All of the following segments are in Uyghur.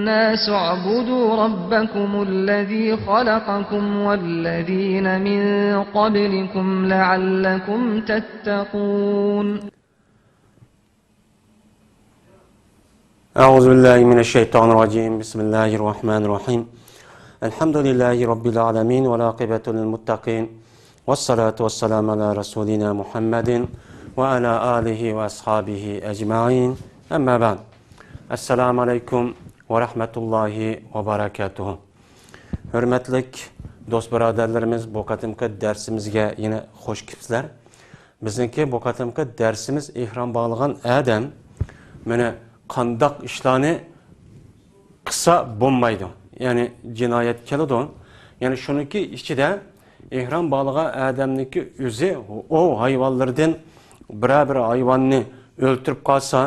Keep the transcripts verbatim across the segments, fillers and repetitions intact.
الناس اعبدوا ربكم الذي خلقكم والذين من قبلكم لعلكم تتقون. أعوذ بالله من الشيطان الرجيم. بسم الله الرحمن الرحيم. الحمد لله رب العالمين، والعاقبة للمتقين، والصلاة والسلام على رسولنا محمد وعلى آله وأصحابه أجمعين. أما بعد. السلام عليكم ورحمة الله وبركاته. ھۆرمەتلىك دوست بۇرادەرلىرىمىز، بۇ قېتىمقى دەرسىمىزگە يەنە خوش كېلىپسىلەر. بىزنىڭكى بۇ قېتىمقى دەرسىمىز ئېھرام باغلىغان ئادەم مانا قانداق ئىشلارنى قىلسا بولمايدۇ، يەنى جىنايەت كېلىدۇ. يەنى شۇنىڭكى ئىچىدە ئېھرام باغلىغان ئادەمنىڭكى ئۆزى ئوۋ ھايۋانلىرىدىن بىرەر بىر ھايۋاننى ئۆلتۈرۈپ قالسا،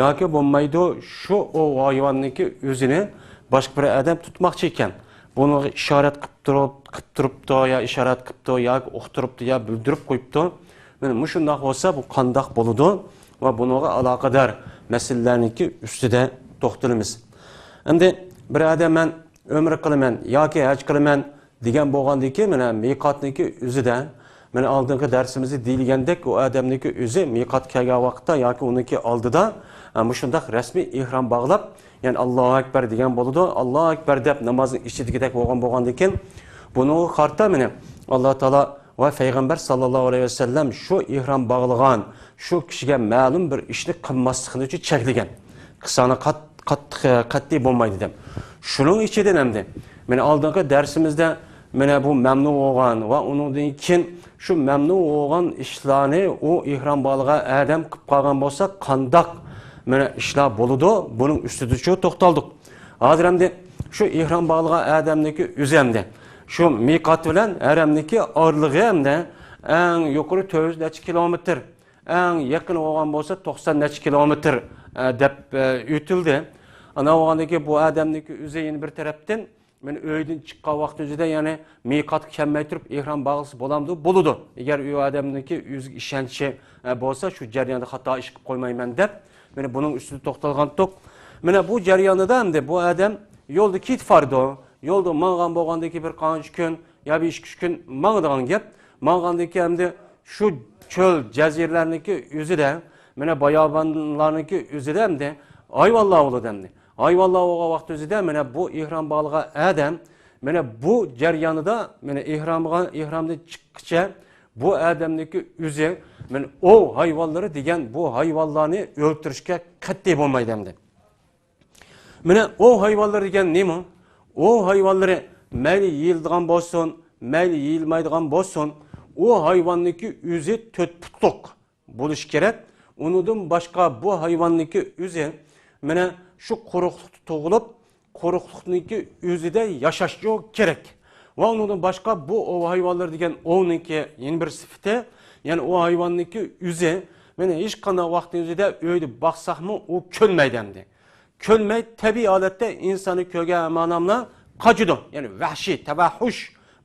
ياكى بولمايدۇ شۇ ئوۋ ھايۋاننىڭكى ئۆزىنى باشقا بىر ئادەم تۇتماقچى ئىكەن، بۇنىڭغا ئىشارەت قىلىپ تۇرۇپ، قىلىپ تۇرۇپتۇ يا ئىشارەت قىپتۇ ياكى ئۇقتۇرۇپتۇ يا بىلدۈرۈپ قويۇپتۇ. مانا مۇشۇنداق بولسا بۇ قانداق بولىدۇ ۋە بۇنىڭغا ئالاقىدار مەسىلىلەرنىڭكى ئۈستىدە توختىلىمىز. ئەمدى بىر ئادەم مەن ئۆمرە قىلىمەن ياكى ھەج قىلىمەن دېگەن بولغاندىكى مانا مىقاتنىڭكى ئۆزىدە، مانا ئالدىنقى دەرسىمىزدە دېيىلگەندەك ئۇ ئادەمنىڭكى ئۆزى مىقات كەلگەن ۋاقىتتا ياكى ئۇنىڭكى ئالدىدا، ئە، مۇشۇنداق رەسمىي ئېھرام باغلاپ، يەنى ئاللاھۇ ئەكبەر دېگەن بولىدۇ. ئاللاھۇ ئەكبەر دەپ نامازنى ئىچىدىكىدەك بولغان بولغاندىكىن، بۇنىڭغا قارىتا مانا ئاللا تائالا ۋە پەيغەمبەر ساللاللاھۇ ئەلەيھى ۋەسەللەم شۇ ئېھرام باغلىغان شۇ كىشىگە مەلۇم بىر ئىشنى قىلماسلىقنى ئۈچۈن چەكلىگەن. قىلساڭلار قات-، قاتتىق، قەتئىي بولمايدۇ دەپ. شۇنىڭ ئىچىدىن ئەمدى، مانا ئالدىنقى دەرسىمىزدە مانا بۇ مەمنۇ بولغان ۋە ئۇنىڭدىن كېيىن شۇ مەمنۇ بولغان ئىشلارنى ئۇ ئېھرام باغلىغان ئادەم قىلىپ قالغان بولسا قانداق مانا ئىشلار بولىدۇ، بۇنىڭ ئۈستىدە شۇ توختالدۇق. ھازىر ئەمدى شۇ ئېھرام باغلىغان ئادەمنىڭكى ئۆزى ئەمدى شۇ مىقات بىلەن ھەرەمنىڭكى ئارىلىقى ئەمدى ئەڭ يۇقىرى تۆت يۈز نەچچە كىلومېتىر، ئەڭ يېقىنى بولغان بولسا توقسان نەچچە كىلومېتىر، ئە، دەپ، ئە، ئۆتۈلدى. ئانا بولغاندىكى بۇ ئادەمنىڭكى ئۆزى يەنە بىر تەرەپتىن مانا ئۆيدىن چىققان ۋاقتى ئۆزىدە، يەنى مىقاتقا كەلمەي تۇرۇپ ئېھرام باغلىسا بولامدۇ؟ بولىدۇ. ئەگەر ئۇ ئادەمنىڭكى ئۆزىگە ئىشەنچى، ئە، بولسا، شۇ جەرياندا خاتا ئىش قىلىپ قويمايمەن دەپ، مانا بۇنىڭ ئۈستىدە توختالغانتۇق. مانا بۇ جەريانىدا ئەمدى بۇ ئادەم يولدا كېتىپ بارىدۇ. يولدا ماڭغان بولغاندىكى بىر قانچە كۈن يا بىر ئىككى ئۈچ كۈن ماڭىدىغان گەپ. ماڭغاندىكى ئەمدى شۇ چۆل جەزىرىلەرنىڭكى ئۆزىدە، مانا باياۋانلارنىڭكى ئۆزىدە ئەمدى ھايۋانلار بولىدۇ ئەمدى. ھايۋانلار بولغان ۋاقىت ئۆزىدە مانا بۇ ئېھرام باغلىغان ئادەم مانا بۇ جەريانىدا مانا ئېھرامغا، ئېھرامدىن چىققىچە بۇ ئادەمنىڭكى ئۆزى مانا ئوۋ ھايۋانلىرى دېگەن بۇ ھايۋانلارنى ئۆلتۈرۈشكە قەتئىي بولمايدۇ ئەمدى. مانا ئوۋ ھايۋانلىرى دېگەن نېمە؟ ئوۋ ھايۋانلىرى مەيلى يېيىلىدىغان بولسۇن، مەيلى يېيىلمەيدىغان بولسۇن، ئۇ ھايۋاننىڭكى ئۆزى تۆت پۇتلۇق بولۇشى كېرەك. ئۇنىڭدىن باشقا بۇ ھايۋاننىڭكى ئۆزى مانا شۇ قۇرۇقلۇقتا تۇغۇلۇپ، قۇرۇقلۇقنىڭكى ئۆزىدە ياشاشى كېرەك. ۋە ئۇنىڭدىن باشقا بۇ ئوۋ ھايۋانلىرى دېگەن ئوۋنىڭكى يەنە بىر سۈپىتى، يەنى ئۇ ھايۋاننىڭكى ئۆزى مانا ھېچقانداق ۋاقىتنىڭ ئۆزىدە ئۆيدە باقساقمۇ ئۇ كۆنمەيدۇ ئەمدى. كۆنمەي، تەبىئىي ھالەتتە ئىنساننى كۆرگەن ھەممىلا قاچىدۇ. يەنى ۋەھشىي، تەۋەھھۇش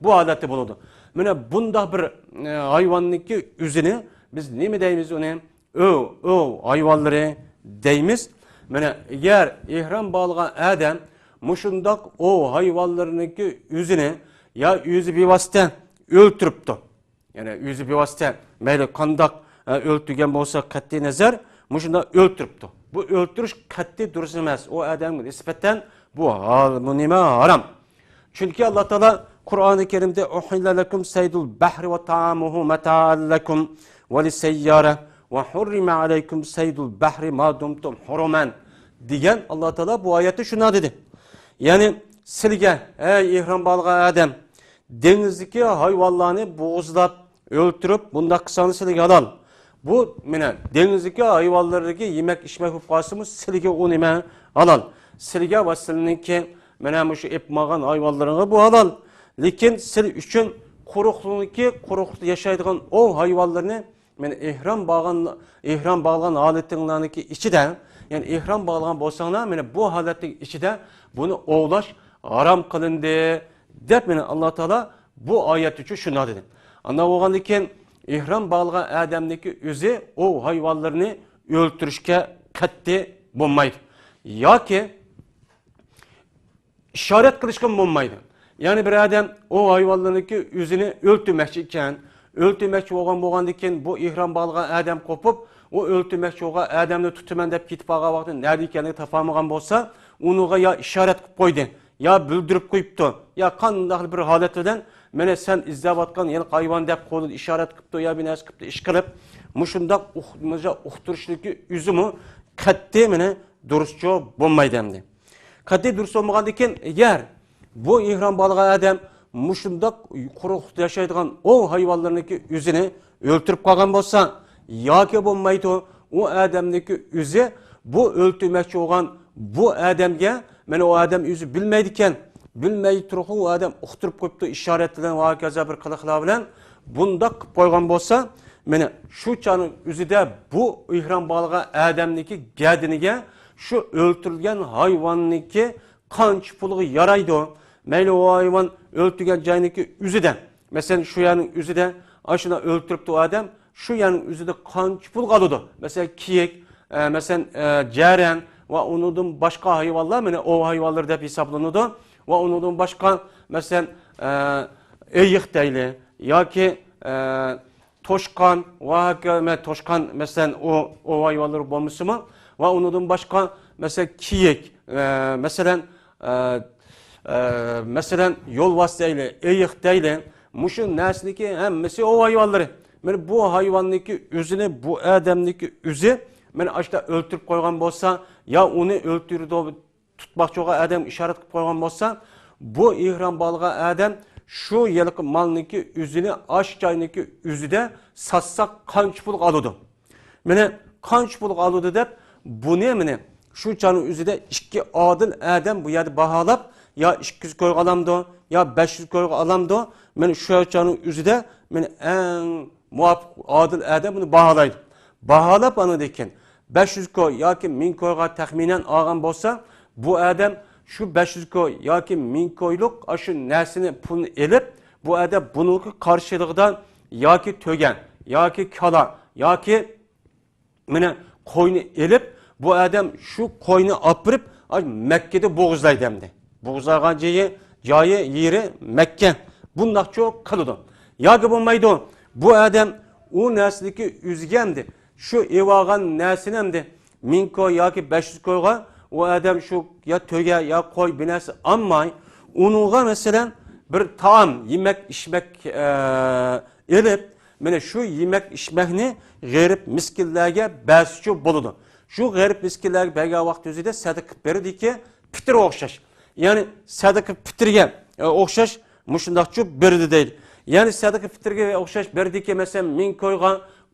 بۇ ھالەتتە بولىدۇ. مانا بۇنداق بىر، ئە، ھايۋاننىڭكى ئۆزىنى بىز نېمە دەيمىز ئۇنى؟ ئوۋ، ئوۋ ھايۋانلىرى دەيمىز. مانا ئەگەر ئېھرام باغلىغان ئادەم مۇشۇنداق ئوۋ ھايۋانلىرىنىڭكى ئۆزىنى يا ئۆزى بىۋاسىتە ئۆلتۈرۈپتۇ. يەنى ئۆزى بىۋاسىتە مەيلى قانداق، ئە، ئۆلتۈرگەن بولسا قەتئىي نەزەر، مۇشۇنداق ئۆلتۈرۈپتۇ. بۇ ئۆلتۈرۈش قەتئىي دۇرۇس ئەمەس. ئۇ ئادەمگە نىسبەتەن بۇ ھال، بۇ نېمە ھارام. چۈنكى ئاللا تائالا قۇرئانى كەرىمدە «أحل لكم صيد البحر وطعامه متاعا لكم وللسيارة وحرم عليكم صيد البحر ما دمتم حرما» دېگەن ئاللا تائالا بۇ ئايەتتە شۇنداق دېدى. يەنى سىلىگە، ئەي ئېھرام باغلىغان ئادەم، دېڭىزدىكى ھايۋانلارنى بوغۇزلاپ، ئۆلتۈرۈپ، بۇنداق قىلساڭلار سىلىگە ھالال. بۇ، مانا، دېڭىزدىكى ھايۋانلىرىدىكى يېمەك-ئىچمەك بولۇپ قالسىمۇ، سىلىگە ئۇ نېمە ھالال. سىلىگە ۋە سىلىنىڭكى، مانا، مۇشۇ ئېلىپ ماڭغان ھايۋانلىرىڭغا بۇ ھالال. لېكىن سىل ئۈچۈن قۇرۇقلۇقنىڭكى، قۇرۇقلۇقتا ياشايدىغان ئوۋ ھايۋانلىرىنى، مانا، ئېھرام باغلىغان، ئېھرام باغلىغان ھالىتىڭلارنىڭكى ئىچىدە، يەنى ئېھرام باغلىغان بولساڭلار، مانا، بۇ ھالەتنىڭ ئىچىدە بۇنى ئوۋلاش ھارام قىلىندى، دەپ، مانا، ئاللا تائالا بۇ ئايەت ئۈچۈن شۇنداق دېدى. ئانداق بولغاندىن كېيىن ئېھرام باغلىغان ئادەمنىڭكى ئۆزى ئوۋ ھايۋانلىرىنى ئۆلتۈرۈشكە قەتئىي بولمايدۇ. ياكى ئىشارەت قىلىشقا بولمايدۇ. يەنى بىر ئادەم ئۇ ھايۋانلىرىنىڭكى ئۆزىنى ئۆلتۈرمەكچى ئىكەن، ئۆلتۈرمەكچى بولغان، بولغاندىن كېيىن بۇ ئېھرام باغلىغان ئادەم قوپۇپ، ئۇ ئۆلتۈرمەكچى بولغان ئادەمنى تۇتىمەن دەپ كېتىپ قالغان ۋاقتىدا نەدە ئىكەنلىكىنى تاپالمىغان بولسا، ئۇنىڭغا يا ئىشارەت قىلىپ قويدى، يا بىلدۈرۈپ قويۇپتۇ، يا قانداقلا بىر ھالەت بىلەن، مانا سەن ئىزدەۋاتقان ھېلىقى ھايۋان دەپ قولىدا ئىشارەت قىپتۇ يا بىر نەرسە قىپتۇ، ئىشقىلىپ، مۇشۇنداق ئۇق-، مۇشۇنداق ئۇقتۇرۇشنىڭكى ئۆزىمۇ قەتئىي مانا دۇرۇسچۇ بولمايدۇ ئەمدى. قەتئىي دۇرۇس بولمىغاندىكىن، ئەگەر بۇ ئېھرام باغلىغان ئادەم مۇشۇنداق قۇرۇق ياشايدىغان ئوۋ ھايۋانلىرىنىڭكى ئۆزىنى ئۆلتۈرۈپ قالغان بولسا، ياكى بولمايدۇ، ئۇ ئادەمنىڭكى ئۆزى بۇ ئۆلتۈرمەكچى بولغان بۇ ئادەمگە، مانا ئۇ ئادەم ئۆزى بىلمەيدىكەن، بىلمەي تۇرۇقلا ئۇ ئادەم ئۇقتۇرۇپ قويۇپتۇ، ئىشارەت بىلەن ۋە ھاكازا بىر قىلىقلار بىلەن بۇنداق قىلىپ قويغان بولسا، مانا شۇ چاغنىڭ ئۆزىدە بۇ ئېھرام باغلىغان ئادەمنىڭكى گەدىنىگە شۇ ئۆلتۈرۈلگەن ھايۋاننىڭكى قانچە پۇلغا يارايدۇ؟ مەيلى ئۇ ھايۋان ئۆلتۈرگەن جاينىڭكى ئۆزىدە، مەسىلەن، شۇ يەرنىڭ ئۆزىدە ئاشۇنداق ئۆلتۈرۈپتۇ ئادەم، شۇ يەرنىڭ ئۆزىدە قانچە پۇلغا ئالىدۇ؟ مەسىلەن، كېيىك، ئە، مەسىلەن، ئە، جەرەن ۋە ئۇنىڭدىن باشقا ھايۋانلار، مانا ئوۋ ھايۋانلىرى دەپ ھېسابلىنىدۇ. ۋە ئۇنىڭدىن باشقا، مەسىلەن، ئە، ئېيىق دەيلى ياكى، ئە، توشقان ۋە ھاكا-، مە-، توشقان، مەسىلەن، ئۇ، ئوۋ ھايۋانلىرى بولمىسىمۇ، ۋە ئۇنىڭدىن باشقا، مەسىلەن، كېيىك، ئە، مەسىلەن، ئە، ئە، مەسىلەن، يولۋاس دەيلى، ئېيىق دەيلى، مۇشۇ نەرسىنىڭكى ھەممىسى ئوۋ ھايۋانلىرى. مانا بۇ ھايۋاننىڭكى ئۆزىنى، بۇ ئادەمنىڭكى ئۆزى، مانا ئاشتا ئۆلتۈرۈپ قويغان بولسا، يا ئۇنى ئۆلتۈرىدۇ، تۇتماقچى بولغان ئادەمگە ئىشارەت قىلىپ قويغان بولسا، بۇ ئېھرام باغلىغان ئادەم شۇ ھېلىقى مالنىڭكى ئۆزىنى، ئاشۇ جاينىڭكى ئۆزىدە ساتسا قانچە پۇلغا ئالىدۇ؟ مانا قانچە پۇلغا ئالىدۇ دەپ، بۇنى مانا شۇ چاغنىڭ ئۆزىدە ئىككى ئادىل ئادەم بۇ يەردە باھالاپ، يا ئىككى يۈز كويغا ئالامدۇ، يا بەش يۈز كويغا ئالامدۇ؟ مانا شۇ چاغنىڭ ئۆزىدە مانا ئەڭ مۇۋاپىق ئادىل ئادەم بۇنى باھالايدۇ. باھالاپ ئاندىن كېيىن بەش يۈز كوي ياكى مىڭ كويغا تەخمىنەن ئالغان بولسا، بۇ ئادەم شۇ بەش يۈز كوي ياكى مىڭ كويلۇق ئاشۇ نەرسىنى، پۇلنى ئېلىپ، بۇ ئادەم بۇنىڭكى قارشىلىقىدا ياكى تۆگە، ياكى كالا، ياكى مانا قوينى ئېلىپ، بۇ ئادەم شۇ قوينى ئاپىرىپ، ئاي، مەككىدە بوغۇزلايدۇ ئەمدى. بوغۇزلايدىغان جايى، جايى، يېرى مەككە. بۇنداقچۇ قىلىدۇ. ياكى بولمايدۇ، بۇ ئادەم ئۇ نەرسىنىڭكى ئۆزىگە ئەمدى، شۇ ئېلىۋالغان نەرسىنى ئەمدى مىڭ كوي ياكى بەش يۈز كويغا ئۇ ئادەم شۇ يا تۆگە، يا قوي، بىر نەرسە ئالماي، ئۇنىڭغا، مەسىلەن، بىر تائام، يېمەك، ئىچمەك، ئە، ئېلىپ، مانا شۇ يېمەك ئىچمەكنى غېرىب مىسكىنلەرگە بەرسىچۇ بولىدۇ. شۇ غېرىب مىسكىنلەرگە بەرگەن ۋاقتى ئۆزىدە سەدىقە بېرىدىكى، پىتىرگە ئوخشاش. يەنى سەدىقە پىتىرگە، ئە، ئوخشاش مۇشۇنداقچۇ بېرىدۇ دەيدۇ. يەنى سەدىقە پىتىرگە ئوخشاش بېرىدىكى، مەسىلەن، مىڭ كويغا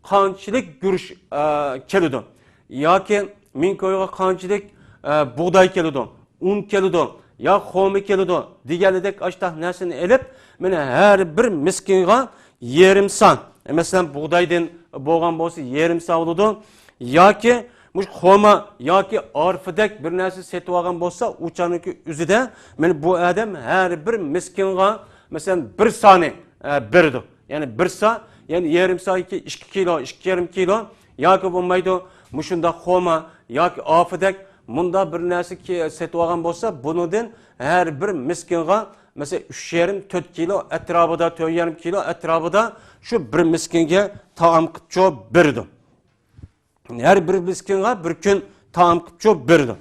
قانچىلىك گۈرۈچ، ئە، كېلىدۇ؟ ياكى مىڭ كويغا قانچىلىك، ئە، بۇغداي كېلىدۇ؟ ئۇن كېلىدۇ، يا خورما كېلىدۇ دېگەنىدەك ئاشتاق نەرسىنى ئېلىپ، مانا ھەر بىر مىسكىنغا يېرىم سا، مەسىلەن، بۇغدايدىن بولغان بولسا، يېرىم سا بولىدۇ. ياكى مۇشۇ خورما ياكى ئارپىدەك بىر نەرسە سېتىۋالغان بولسا، ئۇ چاغنىڭكى ئۆزىدە مانا بۇ ئادەم ھەر بىر مىسكىنغا، مەسىلەن، بىر سانى، ئە، بېرىدۇ. يەنى بىر سا، يەنى يېرىم سا، ئىككى، ئىككى كىلو، ئىككى يېرىم كىلو ياكى بولمايدۇ، مۇشۇنداق خورما ياكى ئارپىدەك مۇنداق بىر نەرسە كى-، سېتىۋالغان بولسا، بۇنىڭدىن ھەر بىر مىسكىنغا، مەسىلەن، ئۈچ يېرىم، تۆت كىلو ئەتراپىدا، تۆت يېرىم كىلو ئەتراپىدا شۇ بىر مىسكىنگە تائام قىپچۇ بېرىدۇ. ھەر بىر مىسكىنغا بىر كۈن تائام قىپچۇ بېرىدۇ.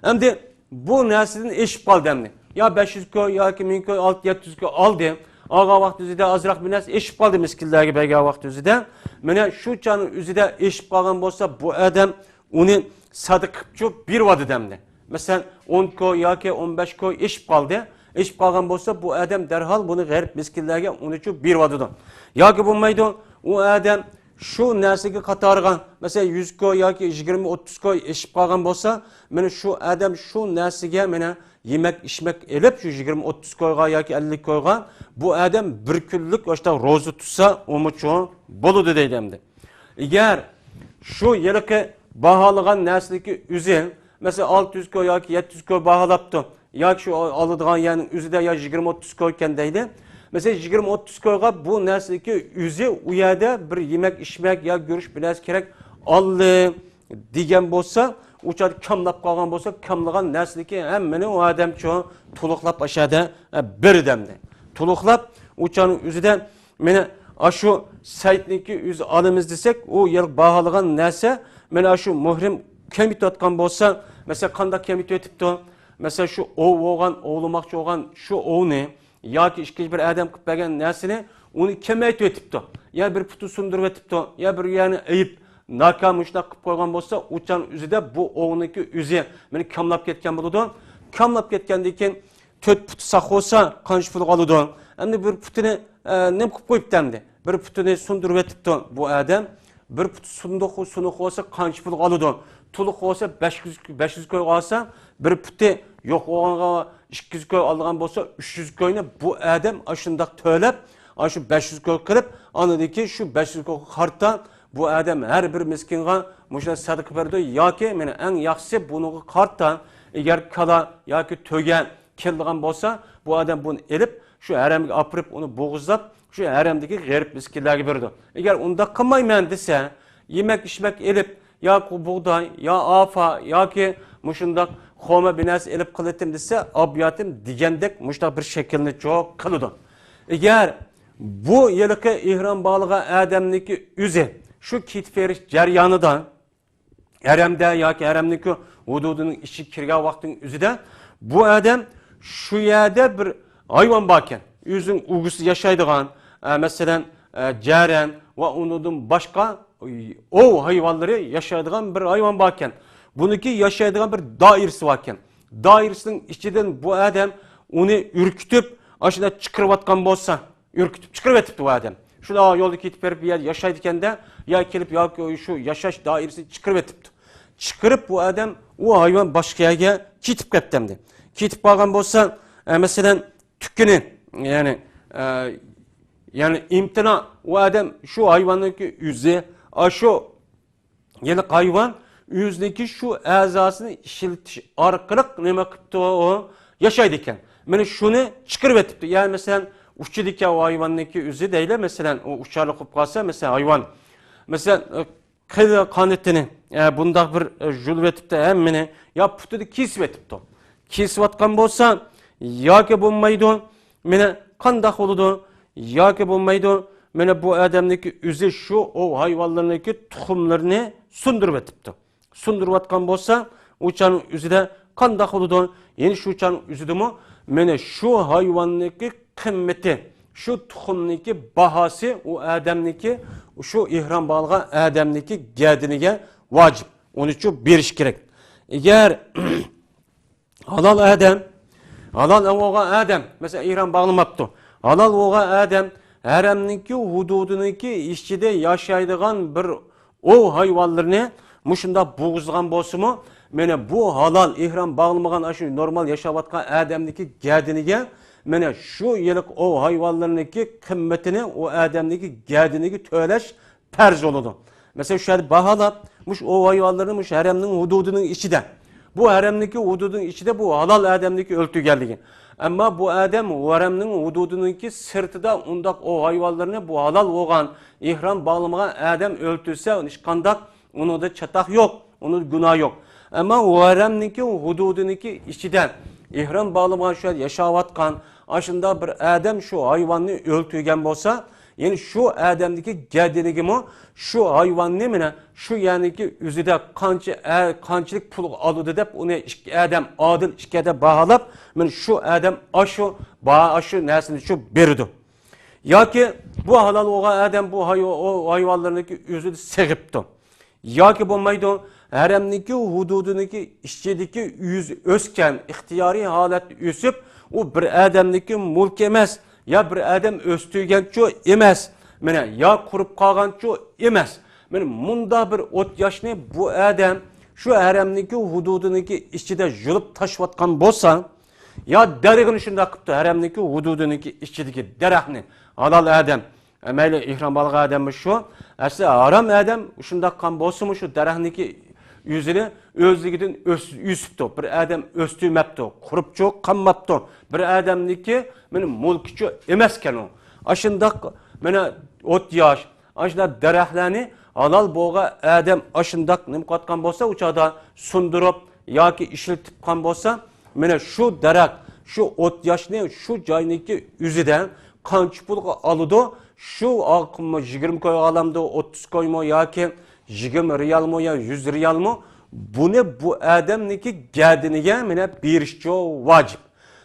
ئەمدى بۇ نەرسىدىن ئېشىپ قالدى ئەمدى. يا بەش يۈز كوي ياكى مىڭ كوي، ئالتە، يەتتە يۈز كوي ئالدى. ئالغان ۋاقتى ئۆزىدە ئازراق بىر نەرسە ئېشىپ قالدى مىسكىنلەرگە بەرگەن ۋاقتى ئۆزىدە. مانا شۇ چاغنىڭ ئۆزىدە ئېشىپ قالغان بولسا، بۇ ئادەم ئۇنى سەدىقە قىپچۇ بېرىۋاتىدۇ ئەمدى. مەسىلەن، ئون كوي ياكى ئون بەش كوي ئېشىپ قالدى. ئېشىپ قالغان بولسا، بۇ ئادەم دەرھال بۇنى غېرىب مىسكىنلەرگە ئۇنىچۇ بېرىۋاتىدۇ. ياكى بولمايدۇ، ئۇ ئادەم شۇ نەرسىگە قاتارغا، مەسىلەن، يۈز كوي ياكى يىگىرمە، ئوتتۇز كوي ئېشىپ قالغان بولسا، مانا شۇ ئادەم شۇ نەرسىگە مانا يېمەك، ئىچمەك ئېلىپ، شۇ يىگىرمە، ئوتتۇز كويغا ياكى ئەللىك كويغا بۇ ئادەم بىر كۈنلۈك ئاشتا روزا تۇتسا، ئۇمۇچۇ بولىدۇ دەيدۇ ئەمدى. ئەگەر شۇ ھېلىقى باھالىغان نەرسىنىڭكى ئۆزى، مەسىلەن، ئالتە يۈز كوي ياكى يەتتە يۈز كوي باھالاپتۇ، ياكى شۇ ئالىدىغان يەرنىڭ ئۆزىدە يا يىگىرمە، ئوتتۇز كوي ئىكەن دەيلى. مەسىلەن، يىگىرمە، ئوتتۇز كويغا بۇ نەرسىنىڭكى ئۆزى ئۇ يەردە بىر يېمەك، ئىچمەك يا گۈرۈچ بىر نەرسە كېرەك ئالدى دېگەن بولسا، ئۇ چاغدا كاملاپ قالغان بولسا، كاملىغان نەرسىنىڭكى ھەممىنى ئۇ ئادەم شۇ تولۇقلاپ ئاشۇ يەردە، ئە، بېرىدۇ ئەمدى. تولۇقلاپ، ئۇ چاغنىڭ ئۆزىدە مېنى ئاشۇ سەيتنىڭكى ئۆزى ئالىمىز دېسەك، ئۇ يەر باھالىغان نەرسە، مېنى ئاشۇ مۇھرىم كېمىتىۋاتقان بولسا، مەسىلەن، قانداق كېمىتىۋېتىپتۇ؟ مەسىلەن، شۇ ئوۋ بولغان، ئوۋلىماقچى بولغان شۇ ئوۋنى، ياكى ئىككىنچى بىر ئادەم قىلىپ بەرگەن نەرسىنى ئۇنى كېمەيتىۋېتىپتۇ. يا بىر پۇتى سۇندۇرۇۋېتىپتۇ، يا بىر يەرنى ئېيىپ، ناكا مۇشۇنداق قىلىپ قويغان بولسا، ئۇ چاغ ئۆزىدە بۇ ئوۋنىڭكى ئۆزى مېنى كاملاپ كەتكەن بولىدۇ. كاملاپ كەتكەندىن كېيىن تۆت پۇتى ساق بولسا، قانچە پۇل قالىدۇ؟ ئەمدى بىر پۇتىنى، ئە، نېمە قىلىپ قويۇپتۇ ئەمدى؟ بىر پۇتىنى سۇندۇرۇۋېتىپتۇ بۇ ئادەم. بىر پۇتى سۇندۇق، سۇنۇق بولسا قانچە پۇل قالىدۇ؟ تولۇق بولسا بەش يۈز، بەش يۈز كوي قالسا، بىر پۇتى يوق بولغانغا ئىككى يۈز كوي ئالىدىغان بولسا، ئۈچ يۈز كوينى بۇ ئادەم ئاشۇنداق تۆلەپ، ئاشۇ بەش يۈز كوي قىلىپ، ئاندىن كېيىن شۇ بەش يۈز كويغا قارىتا بۇ ئادەم ھەر بىر مىسكىنغا مۇشۇنداق سەدىقە بېرىدۇ ياكى مېنى ئەڭ ياخشىسى بۇنىڭغا قارىتا، ئەگەر كالا ياكى تۆگە كېلىدىغان بولسا، بۇ ئادەم بۇنى ئېلىپ، شۇ ھەرەمگە ئاپىرىپ، ئۇنى بوغۇزلاپ، شۇ ھەرەمدىكى غېرىب مىسكىنلەرگە بېرىدۇ. ئەگەر ئۇنداق قىلمايمەن دېسە، يېمەك-ئىچمەك ئېلىپ، يا بۇغداي، يا ئارپا، ياكى مۇشۇنداق خورما بىر نەرسە ئېلىپ قىلىۋېتىم دېسە، ئاپىياتىم دېگەندەك مۇشۇنداق بىر شەكىلنى چوق قىلىدۇ. ئەگەر بۇ ھېلىقى ئېھرام باغلىغان ئادەمنىڭكى ئۆزى شۇ كېتىپ بېرىش جەريانىدا، ھەرەمدە ياكى ھەرەمنىڭكى ھۇدۇدىنىڭ ئىچىگە كىرگەن ۋاقىتنىڭ ئۆزىدە بۇ ئادەم شۇ يەردە بىر ھايۋان باركەن، ئۆزىنىڭ ئۇگىسى ياشايدىغان، ئە، مەسىلەن، ئە، جەرەن ۋە ئۇنىڭدىن باشقا ئوۋ ھايۋانلىرى ياشايدىغان بىر ھايۋان باركەن. بۇنىڭكى ياشايدىغان بىر دائىرىسى باركەن. دائىرىسىنىڭ ئىچىدىن بۇ ئادەم ئۇنى ئۈركۈتۈپ، ئاشۇنداق چىقىرىۋاتقان بولسا، ئۈركۈتۈپ چىقىرىۋېتىپتۇ بۇ ئادەم. شۇنداق يولدا كېتىپ بېرىپ بىر يەردە ياشايدىكەن-دە، يا كېلىپ ياكى شۇ ياشاش دائىرىسىنى چىقىرىۋېتىپتۇ. چىقىرىپ بۇ ئادەم، ئۇ ھايۋان باشقا يەرگە كېتىپ كەتتى ئەمدى. كېتىپ قالغان بولسا، ئە، مەسىلەن، تۈكىنى، يەنى، ئە، يەنى ئىمتىنا، ئۇ ئادەم شۇ ھايۋاننىڭكى ئۆزى، ئاشۇ ھېلىقى ھايۋان ئۆزىنىڭكى شۇ ئەزاسىنى ئىشلىتىش ئارقىلىق نېمە قىپتۇ ئۇ؟ ياشايدىكەن. مانا شۇنى چىقىرىۋېتىپتۇ. يەنى مەسىلەن، ئۇچىدىكەن ئۇ ھايۋاننىڭكى ئۆزى دەيلى، مەسىلەن، ئۇ ئۇچارلىق بولۇپ قالسا، مەسىلەن، ھايۋان، مەسىلەن، قىل قانىتىنى، ئە، بۇنداق بىر، ئە، يۇلۇۋېتىپتۇ ھەممىنى، يا پۇتىنى كېسىۋېتىپتۇ. كېسىۋاتقان بولسا، ياكى بولمايدۇ، مانا قانداق بولىدۇ؟ ياكى بولمايدۇ، مانا بۇ ئادەمنىڭكى ئۆزى شۇ ئوۋ ھايۋانلىرىنىڭكى تۇخۇملىرىنى سۇندۇرۇۋېتىپتۇ. سۇندۇرۇۋاتقان بولسا، ئۇ چاغنىڭ ئۆزىدە قانداق بولىدۇ؟ يەنە شۇ چاغنىڭ ئۆزىدىمۇ مانا شۇ ھايۋاننىڭكى قىممىتى، شۇ تۇخۇمنىڭكى باھاسى ئۇ ئادەمنىڭكى، شۇ ئېھرام باغلىغان ئادەمنىڭكى گەدىنىگە ۋاجىپ. ئۇنى شۇ بېرىش كېرەك. ئەگەر ھالال ئادەم، ھالال بولغان ئادەم، مەسىلەن، ئېھرام باغلىماپتۇ. ھالال بولغان ئادەم ھەرەمنىڭكى ھۇدۇدىنىڭكى ئىچىدە ياشايدىغان بىر ئوۋ ھايۋانلىرىنى مۇشۇنداق بوغۇزلىغان بولسىمۇ، مانا بۇ ھالال ئېھرام باغلىمىغان، ئاشۇ نورمال ياشاۋاتقان ئادەمنىڭكى گەدىنىگە، مانا شۇ ھېلىقى ئوۋ ھايۋانلىرىنىڭكى قىممىتىنى ئۇ ئادەمنىڭكى گەدىنىگە تۆلەش پەرز بولىدۇ. مەسىلەن، شۇ يەردە باھالاپ، مۇشۇ ئوۋ ھايۋانلىرىنى مۇشۇ ھەرەمنىڭ ھۇدۇدىنىڭ ئىچىدە، بۇ ھەرەمنىڭكى ھۇدۇدىنىڭ ئىچىدە بۇ ھالال ئادەمنىڭكى ئۆلتۈرگەنلىكى. ئەمما بۇ ئادەم ھەرەمنىڭ ھۇدۇدىنىڭكى سىرتىدا ئۇنداق ئوۋ ھايۋانلىرىنى، بۇ ھالال بولغان، ئېھرام باغلىمىغان ئادەم ئۆلتۈرسە، ھېچقانداق ئۇنىڭدا چاتاق يوق، ئۇنىڭدا گۇناھ يوق. ئەمما ھەرەمنىڭكى ھۇدۇدىنىڭكى ئىچىدە ئېھرام باغلىمىغان، شۇ يەردە ياشاۋاتقان ئاشۇنداق بىر ئادەم شۇ ھايۋاننى ئۆلتۈرگەن بولسا، يەنى شۇ ئادەمنىڭكى گەدىنىگىمۇ شۇ ھايۋاننى، مانا شۇ يەرنىڭكى ئۆزىدە قانچە، ئە، قانچىلىك پۇلغا ئالىدۇ دەپ، ئۇنى ئىككى ئادەم، ئادىل ئىككى ئادەم باھالاپ، مانا شۇ ئادەم ئاشۇ باھا، ئاشۇ نەرسىنى شۇ بېرىدۇ. ياكى بۇ ھالال بولغان ئادەم بۇ ھايۋا-، ئۇ ھايۋانلىرىنىڭكى ئۆزىنى سېغىپتۇ. ياكى بولمايدۇ، ھەرەمنىڭكى ھۇدۇدىنىڭكى ئىچىدىكى ئۆزى ئۆسكەن، ئىختىيارىي ھالەتتە ئۆسۈپ، ئۇ بىر ئادەمنىڭكى مۈلكى ئەمەس، يا بىر ئادەم ئۆستۈرگەنچۇ ئەمەس، مانا، يا قۇرۇپ قالغانچۇ ئەمەس. مانا مۇنداق بىر ئوت ياشنى بۇ ئادەم شۇ ھەرەمنىڭكى ھۇدۇدىنىڭكى ئىچىدە يۇلۇپ تاشلىۋاتقان بولسا، يا دەرىخىنى شۇنداق قىپتۇ، ھەرەمنىڭكى ھۇدۇدىنىڭكى ئىچىدىكى دەرەخنى، ھالال ئادەم، ئە، مەيلى ئېھرام باغلىغان ئادەممۇ شۇ، ئەسلى ھارام ئادەم شۇنداق قىلغان بولسىمۇ، شۇ دەرەخنىڭكى ئۆزىنى ئۆزلۈكىدىن ئۆس-، ئۆسۈپتۇ، بىر ئادەم ئۆستۈرمەپتۇ، قۇرۇپچۇ قالماپتۇ، بىر ئادەمنىڭكى مانا مۈلكىچۇ ئەمەسكەن ئۇ. ئاشۇنداق مانا ئوت ياش، ئاشۇنداق دەرەخلەرنى ھالال بولغان ئادەم ئاشۇنداق نېمە قىلىۋاتقان بولسا، ئۇ چاغدا سۇندۇرۇپ ياكى ئىشلىتىپ قان بولسا، مانا شۇ دەرەخ، شۇ ئوت ياشنى شۇ جاينىڭكى ئۆزىدە قانچە پۇلغا ئالىدۇ، شۇ ئاقىممۇ يىگىرمە كويغا ئالامدۇ، ئوتتۇز كويمۇ ياكى يىگىرمە رىيالمۇ يا يۈز رىيالمۇ، بۇنى بۇ ئادەمنىڭكى گەدىنىگە مانا بېرىشچۇ ۋاجىپ.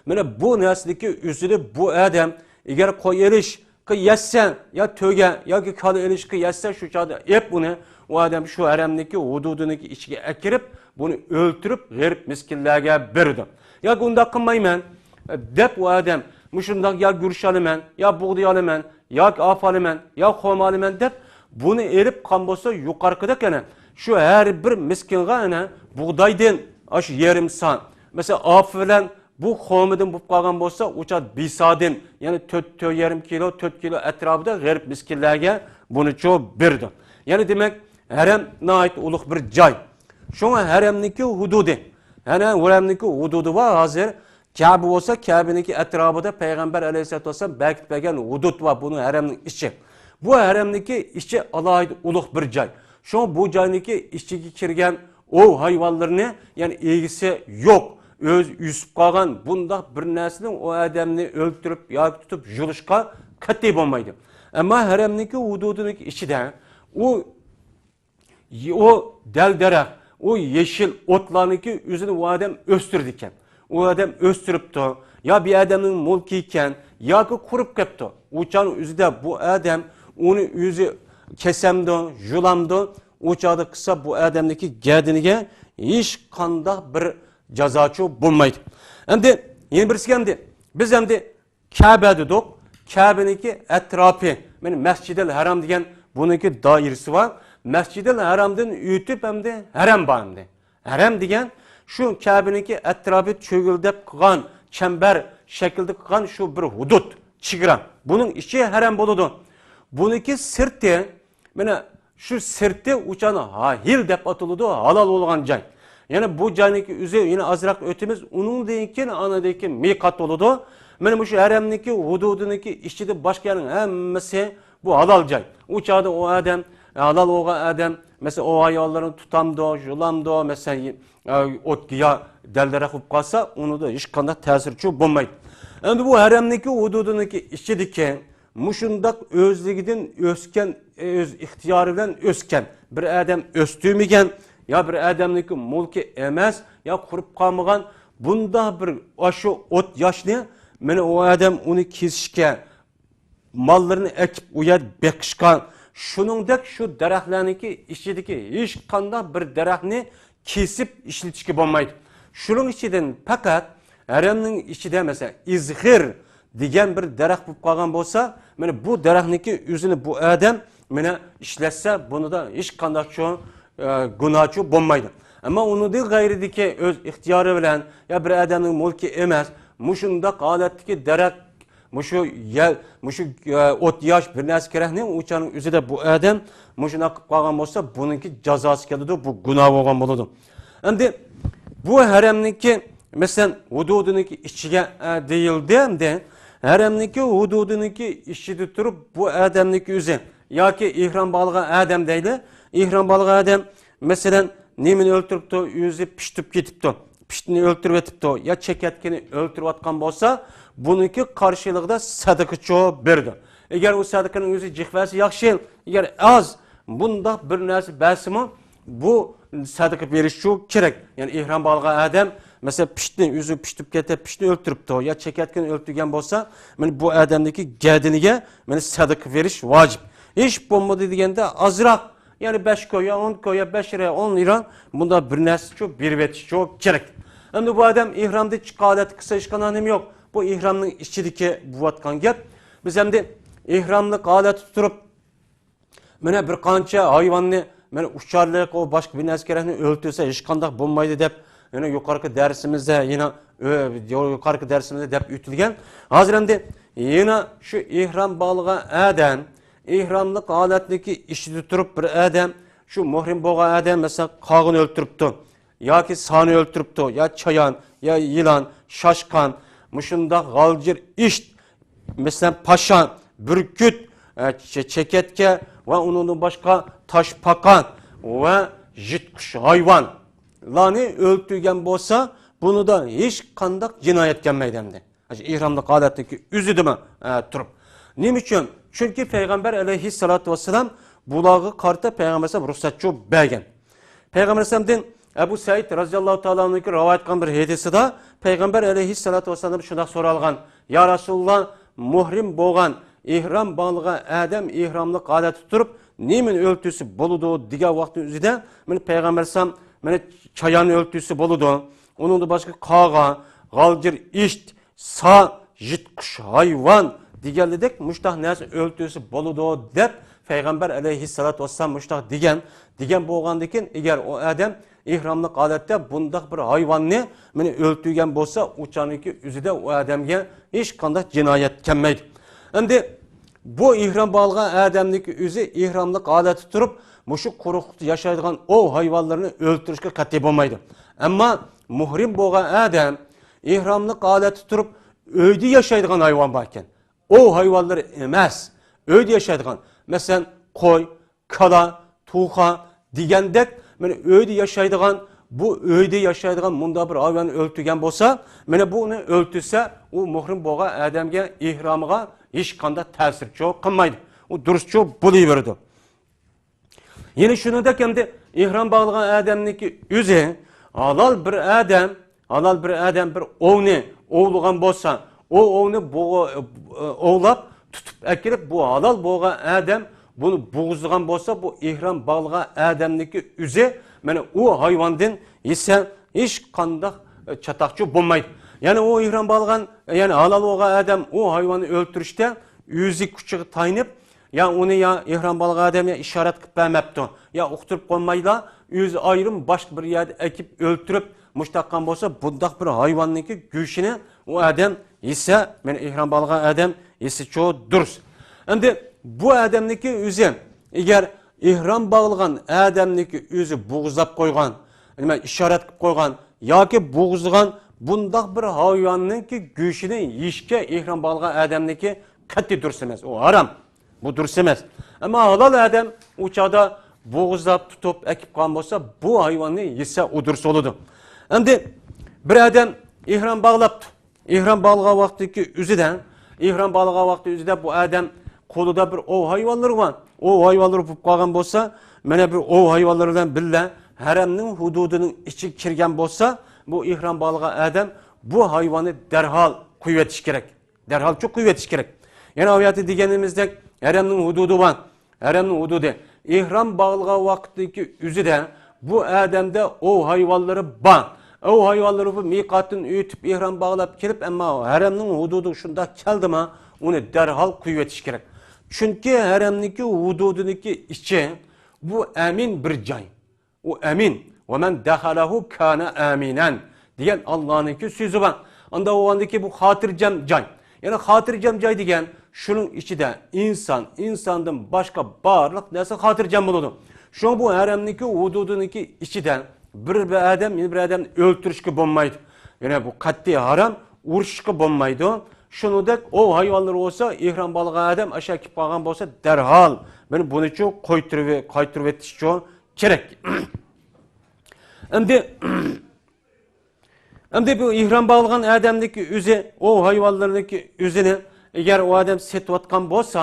مانا بۇ نەرسىدىكى ئۆزىدە بۇ ئادەم ئەگەر قوي ئېلىشقا يەتسە يا تۆگە ياكى كالا ئېلىشقا يەتسە، شۇ چاغدا ئېپ ئۇنى، ئۇ ئادەم شۇ ھەرەمنىڭكى ھۇدۇدىنىڭكى ئىچىگە ئەكىرىپ، بۇنى ئۆلتۈرۈپ غېرىب مىسكىنلەرگە بېرىدۇ. ياكى ئۇنداق قىلمايمەن دەپ ئۇ ئادەم مۇشۇنداق يا گۈرۈچ ئالىمەن، يا بۇغداي ئالىمەن، ياكى ئاپا ئالىمەن، يا خورما ئالىمەن دەپ بۇنى ئېلىپ قان بولسا يۇقىرىقىدەك ئەنە شۇ ھەر بىر مىسكىنغا ئەنە بۇغدايدىن ئاشۇ يېرىم سان، مەسىلەن، ئاپا بىلەن بۇ خورمىدىن بولۇپ قالغان بولسا، ئۇ چاغ بىسادىن، يەنى تۆت، تۆت يېرىم كىلو، تۆت كىلو ئەتراپىدا غېرىب مىسكىنلەرگە بۇنىچۇ بېرىدۇ. يەنى دېمەك، ھەرەم ناھايىتى ئۇلۇغ بىر جاي. شۇڭا ھەرەمنىڭكى ھۇدۇدى، ھەرەم، ھەرەمنىڭكى ھۇدۇدى بار ھازىر. كەبە بولسا، كەبىنىڭكى ئەتراپىدا پەيغەمبەر ئەلەيھىسسالاتۇ ۋەسسالام بەركىتىپ بەرگەن ھۇدۇد بار، بۇنىڭ ھەرەمنىڭ ئىچى. بۇ ھەرەمنىڭكى ئىچى ئالاھىدە ئۇلۇغ بىر جاي. شۇڭا بۇ جاينىڭكى ئىچىگە كىرگەن ئوۋ ھايۋانلىرىنى، يەنى ئىگىسى يوق، ئۆزى ئۆسۈپ قالغان بۇنداق بىر نەرسىنىڭ ئۇ ئادەمنى ئۆلتۈرۈپ ياكى تۇتۇپ يۇلۇشقا قەتئىي بولمايدۇ. ئەمما ھەرەمنىڭكى ھۇدۇدىنىڭكى ئىچىدە ئۇ، ئۇ دەل-دەرەخ، ئۇ يېشىل ئوتلارنىڭكى ئۆزىنى ئۇ ئادەم ئۆستۈرىدىكەن. ئۇ ئادەم ئۆستۈرۈپتۇ، يا بىر ئادەمنىڭ مۈلكى ئىكەن، ياكى قۇرۇپ كەپتۇ. ئۇ چاغنىڭ ئۆزىدە بۇ ئادەم ئۇنى ئۆزى كېسەمدۇ، يۇلامدۇ، ئۇ چاغدا قىلسا بۇ ئادەمنىڭكى گەدىنىگە ھېچقانداق بىر جازاچۇ بولمايدۇ. ئەمدى يەنە بىرسىگە ئەمدى، بىز ئەمدى كەبە دېدۇق، كەبىنىڭكى ئەتراپى، مانا مەسجىدىل ھەرام دېگەن بۇنىڭكى دائىرىسى بار. مەسجىدىل ھەرامدىن ئۆتۈپ ئەمدى ھەرەم بار ئەمدى. ھەرەم دېگەن شۇ كەبىنىڭكى ئەتراپى چۆگۈلدەپ قىلغان، چەمبەر شەكىلدە قىلغان شۇ بىر ھۇدۇد، چېگرا. بۇنىڭ ئىچى ھەرەم بولىدۇ. بۇنىڭكى سىرتى، مانا شۇ سىرتى ئۇچان ھاھىل دەپ ئاتىلىدۇ، ھالال بولغان جاي. يەنى بۇ جاينىڭكى ئۆزى يەنە ئازراق ئۆتىمىز، ئۇنىڭدىن كېيىن ئانىدىن كېيىن مىقات بولىدۇ. مانا مۇشۇ ھەرەمنىڭكى ھۇدۇدىنىڭكى ئىچىدە باشقا يەرنىڭ ھەممىسى بۇ ھالال جاي. ئۇ چاغدا ئۇ ئادەم، ھالال بولغان ئادەم، مەسىلەن، ئۇ ھايۋانلارنى تۇتامدۇ، يۇلامدۇ، مەسىلەن، ئوتكە يا دەل-دەرەخ بولۇپ قالسا، ئۇنىڭدا ھېچقانداق تەسىرچۇ بولمايدۇ. ئەمدى بۇ ھەرەمنىڭكى ھۇدۇدىنىڭكى ئىچىدىكى مۇشۇنداق ئۆزلۈكىدىن ئۆسكەن، ئۆز ئىختىيارى بىلەن ئۆسكەن، بىر ئادەم ئۆستۈرمىگەن، يا بىر ئادەمنىڭكى مۈلكى ئەمەس، يا قۇرۇپ قالمىغان بۇنداق بىر ئاشۇ ئوت ياشنى، مانا ئۇ ئادەم ئۇنى كېسىشكە، ماللىرىنى ئەكىپ ئۇ يەردە بېقىشقا، شۇنىڭدەك شۇ دەرەخلەرنىڭكى ئىچىدىكى ھېچقانداق بىر دەرەخنى كېسىپ ئىشلىتىشكە بولمايدۇ. شۇنىڭ ئىچىدىن پەقەت ھەرەمنىڭ ئىچىدە، مەسىلەن، ئىزخىر دېگەن بىر دەرەخ بولۇپ قالغان بولسا، مانا بۇ دەرەخنىڭكى ئۆزىنى بۇ ئادەم مانا ئىشلەتسە، بۇنىدا ھېچقانداقچۇ، ئە، گۇناچۇ بولمايدۇ. ئەمما ئۇنىڭدىن غەيرىدىكى ئۆز ئىختىيارى بىلەن يا بىر ئادەمنىڭ مۈلكى ئەمەس، مۇشۇنداق ھالەتتىكى دەرەخ مۇشۇ يەر، مۇشۇ، ئە، ئوت ياش بىر نەرسە كېرەكنى ئۇچانىڭ ئۆزىدە بۇ ئادەم مۇشۇنداق قىلىپ قالغان بولسا، بۇنىڭكى جازاسى كېلىدۇ، بۇ گۇناھ بولغان بولىدۇ. ئەمدى بۇ ھەرەمنىڭكى، مەسىلەن، ھۇدۇدىنىڭكى ئىچىگە، ئە، دېيىلدى ئەمدى. ھەرەمنىڭكى ھۇدۇدىنىڭكى ئىچىدە تۇرۇپ بۇ ئادەمنىڭكى ئۆزى ياكى ئېھرام باغلىغان ئادەم دەيلى. ئېھرام باغلىغان ئادەم، مەسىلەن، نېمىنى ئۆلتۈرۈپتۇ؟ ئۆزى پىشتىپ كېتىپتۇ. پىشتىنى ئۆلتۈرۈۋېتىپتۇ يا چېكەتكىنى ئۆلتۈرۈۋاتقان بولسا، بۇنىڭكى قارشىلىقىدا سەدىقىچۇ بېرىدۇ. ئەگەر ئۇ سەدىقىنىڭ ئۆزى جىق بەرسە ياخشى، ئەگەر ئاز، بۇنداق بىر نەرسە بەرسىمۇ، بۇ سەدىقە بېرىشچۇ كېرەك. يەنى ئېھرام باغلىغان ئادەم، مەسىلەن، پىشتىنى، ئۆزى پىشتىپ كېتىپ، پىشتىنى ئۆلتۈرۈپتۇ يا چېكەتكىنى ئۆلتۈرگەن بولسا، مانا بۇ ئادەمنىڭكى گەدىنىگە، مانا، سەدىقە بېرىش ۋاجىپ. ھېچ بولمىدى دېگەندە ئازراق، يەنى بەش كوي يا ئون كوي يا بەش رىيال، ئون لىرا، بۇنداق بىر نەرسىچۇ بېرىۋېتىشچۇ كېرەك. ئەمدى بۇ ئادەم ئېھرامدىن چىققان ھالەتتە قىلسا ھېچقانداق نېمە يوق. بۇ ئېھرامنىڭ ئىچىدىكى بولۇۋاتقان گەپ. بىز ئەمدى ئېھراملىق ھالەتتە تۇرۇپ، مانا بىر قانچە ھايۋاننى، مانا ئۇچارلىق، ئۇ باشقا بىر نەرسە كېرەكنى ئۆلتۈرسە ھېچقانداق بولمايدۇ دەپ، يەنە يۇقىرىقى دەرسىمىزدە، يەنە، ئۆ-، يۇقىرىقى دەرسىمىزدە دەپ ئۆتۈلگەن. ھازىر ئەمدى يەنە شۇ ئېھرام باغلىغان ئادەم، ئېھراملىق ھالەتتىكى ئىچىدە تۇرۇپ بىر ئادەم، شۇ مۇھرىم بولغان ئادەم، مەسىلەن، قاغىنى ئۆلتۈرۈپتۇ، ياكى سانى ئۆلتۈرۈپتۇ، يا چايان، يا يىلان، شاشقان، مۇشۇنداق غالجىر ئىت، مەسىلەن، پاشا، بۈركۈت، ئە، چە-، چېكەتكە ۋە ئۇنىڭدىن باشقا تاشپاقا ۋە يىرتقۇچ ھايۋانلارنى ئۆلتۈرگەن بولسا، بۇنىدا ھېچقانداق جىنايەت كەلمەيدۇ ئەمدى. ئاشۇ ئېھراملىق ھالەتتىكى ئۆزىدىمۇ، ئە، تۇرۇپ. نېمە ئۈچۈن؟ چۈنكى پەيغەمبەر ئەلەيھىسسالاتۇ ۋەسسالام بۇلارغا قارىتا پەيغەمبەر ئەلەيھىسسالام رۇخسەت بەرگەن. پەيغەمبەر ئەلەيھىسسالامدىن ئەبۇ سەئىد رازىياللاھۇ تائالا ئەنھۇگە رىۋايەت قىلغان بىر ھەدىسىدە پەيغەمبەر ئەلەيھىسسالاتۇ ۋەسسالامدىن شۇنداق سورالغان: يا رەسۇلاللا، مۇھرىم بولغان، ئېھرام باغلىغان ئادەم ئېھراملىق ھالەتتە تۇرۇپ نېمىنى ئۆلتۈرسە بولىدۇ دېگەن ۋاقىتنىڭ ئۆزىدە، مانا پەيغەمبەر ئەلەيھىسسالام، مانا چاياننى ئۆلتۈرسە بولىدۇ، ئۇنىڭدىن باشقا قاغا، غالجىر ئىت، سا، يىرتقۇچ ھايۋان دېگەنلىدەك مۇشتاق نەرسە ئۆلتۈرسە بولىدۇ دەپ پەيغەمبەر ئەلەيھىسسالاتۇ ۋەسسالام مۇشتاق دېگەن. دېگەن بولغاندىكىن، ئەگەر ئۇ ئادەم ئېھراملىق ھالەتتە بۇنداق بىر ھايۋاننى مانا ئۆلتۈرگەن بولسا، ئۇ چاغنىڭكى ئۆزىدە ئۇ ئادەمگە ھېچقانداق جىنايەت كەلمەيدۇ. ئەمدى بۇ ئېھرام باغلىغان ئادەمنىڭكى ئۆزى ئېھراملىق ھالەتتە تۇرۇپ، مۇشۇ قۇرۇقلۇقتا ياشايدىغان ئوۋ ھايۋانلىرىنى ئۆلتۈرۈشكە قەتئىي بولمايدۇ. ئەمما مۇھرىم بولغان ئادەم ئېھراملىق ھالەتتە تۇرۇپ، ئۆيدە ياشايدىغان ھايۋان بار ئىكەن. ئوۋ ھايۋانلىرى ئەمەس، ئۆيدە ياشايدىغان، مەسىلەن، قوي، كالا، توخۇ دېگەندەك، مانا ئۆيدە ياشايدىغان، بۇ ئۆيدە ياشايدىغان مۇنداق بىر ھايۋاننى ئۆلتۈرگەن بولسا، مانا بۇنى ئۆلتۈرسە، ئۇ مۇھرىم بولغان ئادەمگە، ئېھرامىغا ھېچقانداق تەسىر چو-، قىلمايدۇ. ئۇ دۇرۇس چو بولۇۋېرىدۇ. يەنە شۇنىڭدەك ئەمدى ئېھرام باغلىغان ئادەمنىڭكى ئۆزى ھالال بىر ئادەم، ھالال بىر ئادەم بىر ئوۋنى ئوۋلىغان بولسا، ئۇ ئوۋنى بوغ-، ئوۋلاپ، تۇتۇپ ئەكىلىپ، بۇ ھالال بولغان ئادەم بۇنى بوغۇزلىغان بولسا، بۇ ئېھرام باغلىغان ئادەمنىڭكى ئۆزى، مانا ئۇ ھايۋاندىن يېسە ھېچقانداق چاتاقچۇ بولمايدۇ. يەنى ئۇ ئېھرام باغلىغان، يەنى ھالال بولغان ئادەم ئۇ ھايۋاننى ئۆلتۈرۈشتە ئۆزى كۈچىگە تايىنىپ، يا ئۇنى يا ئېھرام باغلىغان ئادەم يا ئىشارەت قىلىپ بەرمەپتۇ، يا ئۇقتۇرۇپ قويمايلا، ئۆزى ئايرىم باشقا بىر يەردە ئەكىپ ئۆلتۈرۈپ، مۇشۇنداق قىلغان بولسا، بۇنداق بىر ھايۋاننىڭكى گۆشىنى ئۇ ئادەم يېسە، مانا ئېھرام باغلىغان ئادەم يېسە چو دۇرۇس. ئەمدى بۇ ئادەمنىڭكى ئۆزى، ئەگەر ئېھرام باغلىغان ئادەمنىڭكى ئۆزى بوغۇزلاپ قويغان، نېمە، ئىشارەت قىلىپ قويغان ياكى بوغۇزلىغان بۇنداق بىر ھايۋاننىڭكى گۆشىنى يېيىشكە ئېھرام باغلىغان ئادەمنىڭكى قەتئىي دۇرۇس ئەمەس. ئۇ ھارام. بۇ دۇرۇس ئەمەس. ئەمما ھالال ئادەم ئۇ چاغدا بوغۇزلاپ تۇتۇپ ئەكىپ قالغان بولسا، بۇ ھايۋاننى يېسە ئۇ دۇرۇس بولىدۇ. ئەمدى بىر ئادەم ئېھرام باغلاپتۇ. ئېھرام باغلىغان ۋاقتىدىكى ئۆزىدە، ئېھرام باغلىغان ۋاقتى ئۆزىدە بۇ ئادەم قولىدا بىر ئوۋ ھايۋانلىرى بار. ئوۋ ھايۋانلىرى بولۇپ قالغان بولسا، مانا بىر ئوۋ ھايۋانلىرى بىلەن بىللە ھەرەمنىڭ ھۇدۇدىنىڭ ئىچىگە كىرگەن بولسا، بۇ ئېھرام باغلىغان ئادەم بۇ ھايۋاننى دەرھال قويۇۋېتىش كېرەك. دەرھال چوقۇۋېتىش كېرەك. يەنە ئايەتتە دېگىنىمىزدەك، ھەرەمنىڭ ھۇدۇدى بار. ھەرەمنىڭ ھۇدۇدى. ئېھرام باغلىغان ۋاقىتتىكى ئۆزىدە بۇ ئادەمدە ئوۋ ھايۋانلىرى بار. ئوۋ ھايۋانلىرى بۇ مىقاتتىن ئۆتۈپ، ئېھرام باغلاپ كېلىپ، ئەمما ھەرەمنىڭ ھۇدۇدىغا شۇنداق كەلدىما، ئۇنى دەرھال قويۇۋېتىش كېرەك. چۈنكى ھەرەمنىڭكى ھۇدۇدىنىڭكى ئىچى، بۇ ئەمىن بىر جاي. ئۇ ئەمىن. «ۋەمەن دەخەلەھۇ كانە ئامىنەن» دېگەن ئاللانىڭكى سۆزى بار. ئاندا بولغاندىكى بۇ خاتىرجەم جاي. يەنى خاتىرجەم جاي دېگەن شۇنىڭ ئىچىدە ئىنسان، ئىنساندىن باشقا بارلىق نەرسە خاتىرجەم بولىدۇ. شۇڭا بۇ ھەرەمنىڭكى ھۇدۇدىنىڭكى ئىچىدە بىر، بىر ئادەم يەنە بىر ئادەمنى ئۆلتۈرۈشكە بولمايدۇ. يەنى بۇ قەتئىي ھارام، ئۇرۇشۇشقا بولمايدۇ. شۇنىڭدەك ئوۋ ھايۋانلىرى بولسا، ئېھرام باغلىغان ئادەم ئاشۇ كېلىپ قالغان بولسا، دەرھال بۇنى، بۇنىچۇ قويتۇرۇۋ-، قايتۇرۇۋېتىشچۇ كېرەك. ئەمدى، ئەمدى بۇ ئېھرام باغلىغان ئادەمنىڭكى ئۆزى، ئوۋ ھايۋانلىرىنىڭكى ئۆزىنى ئەگەر ئۇ ئادەم سېتىۋاتقان بولسا،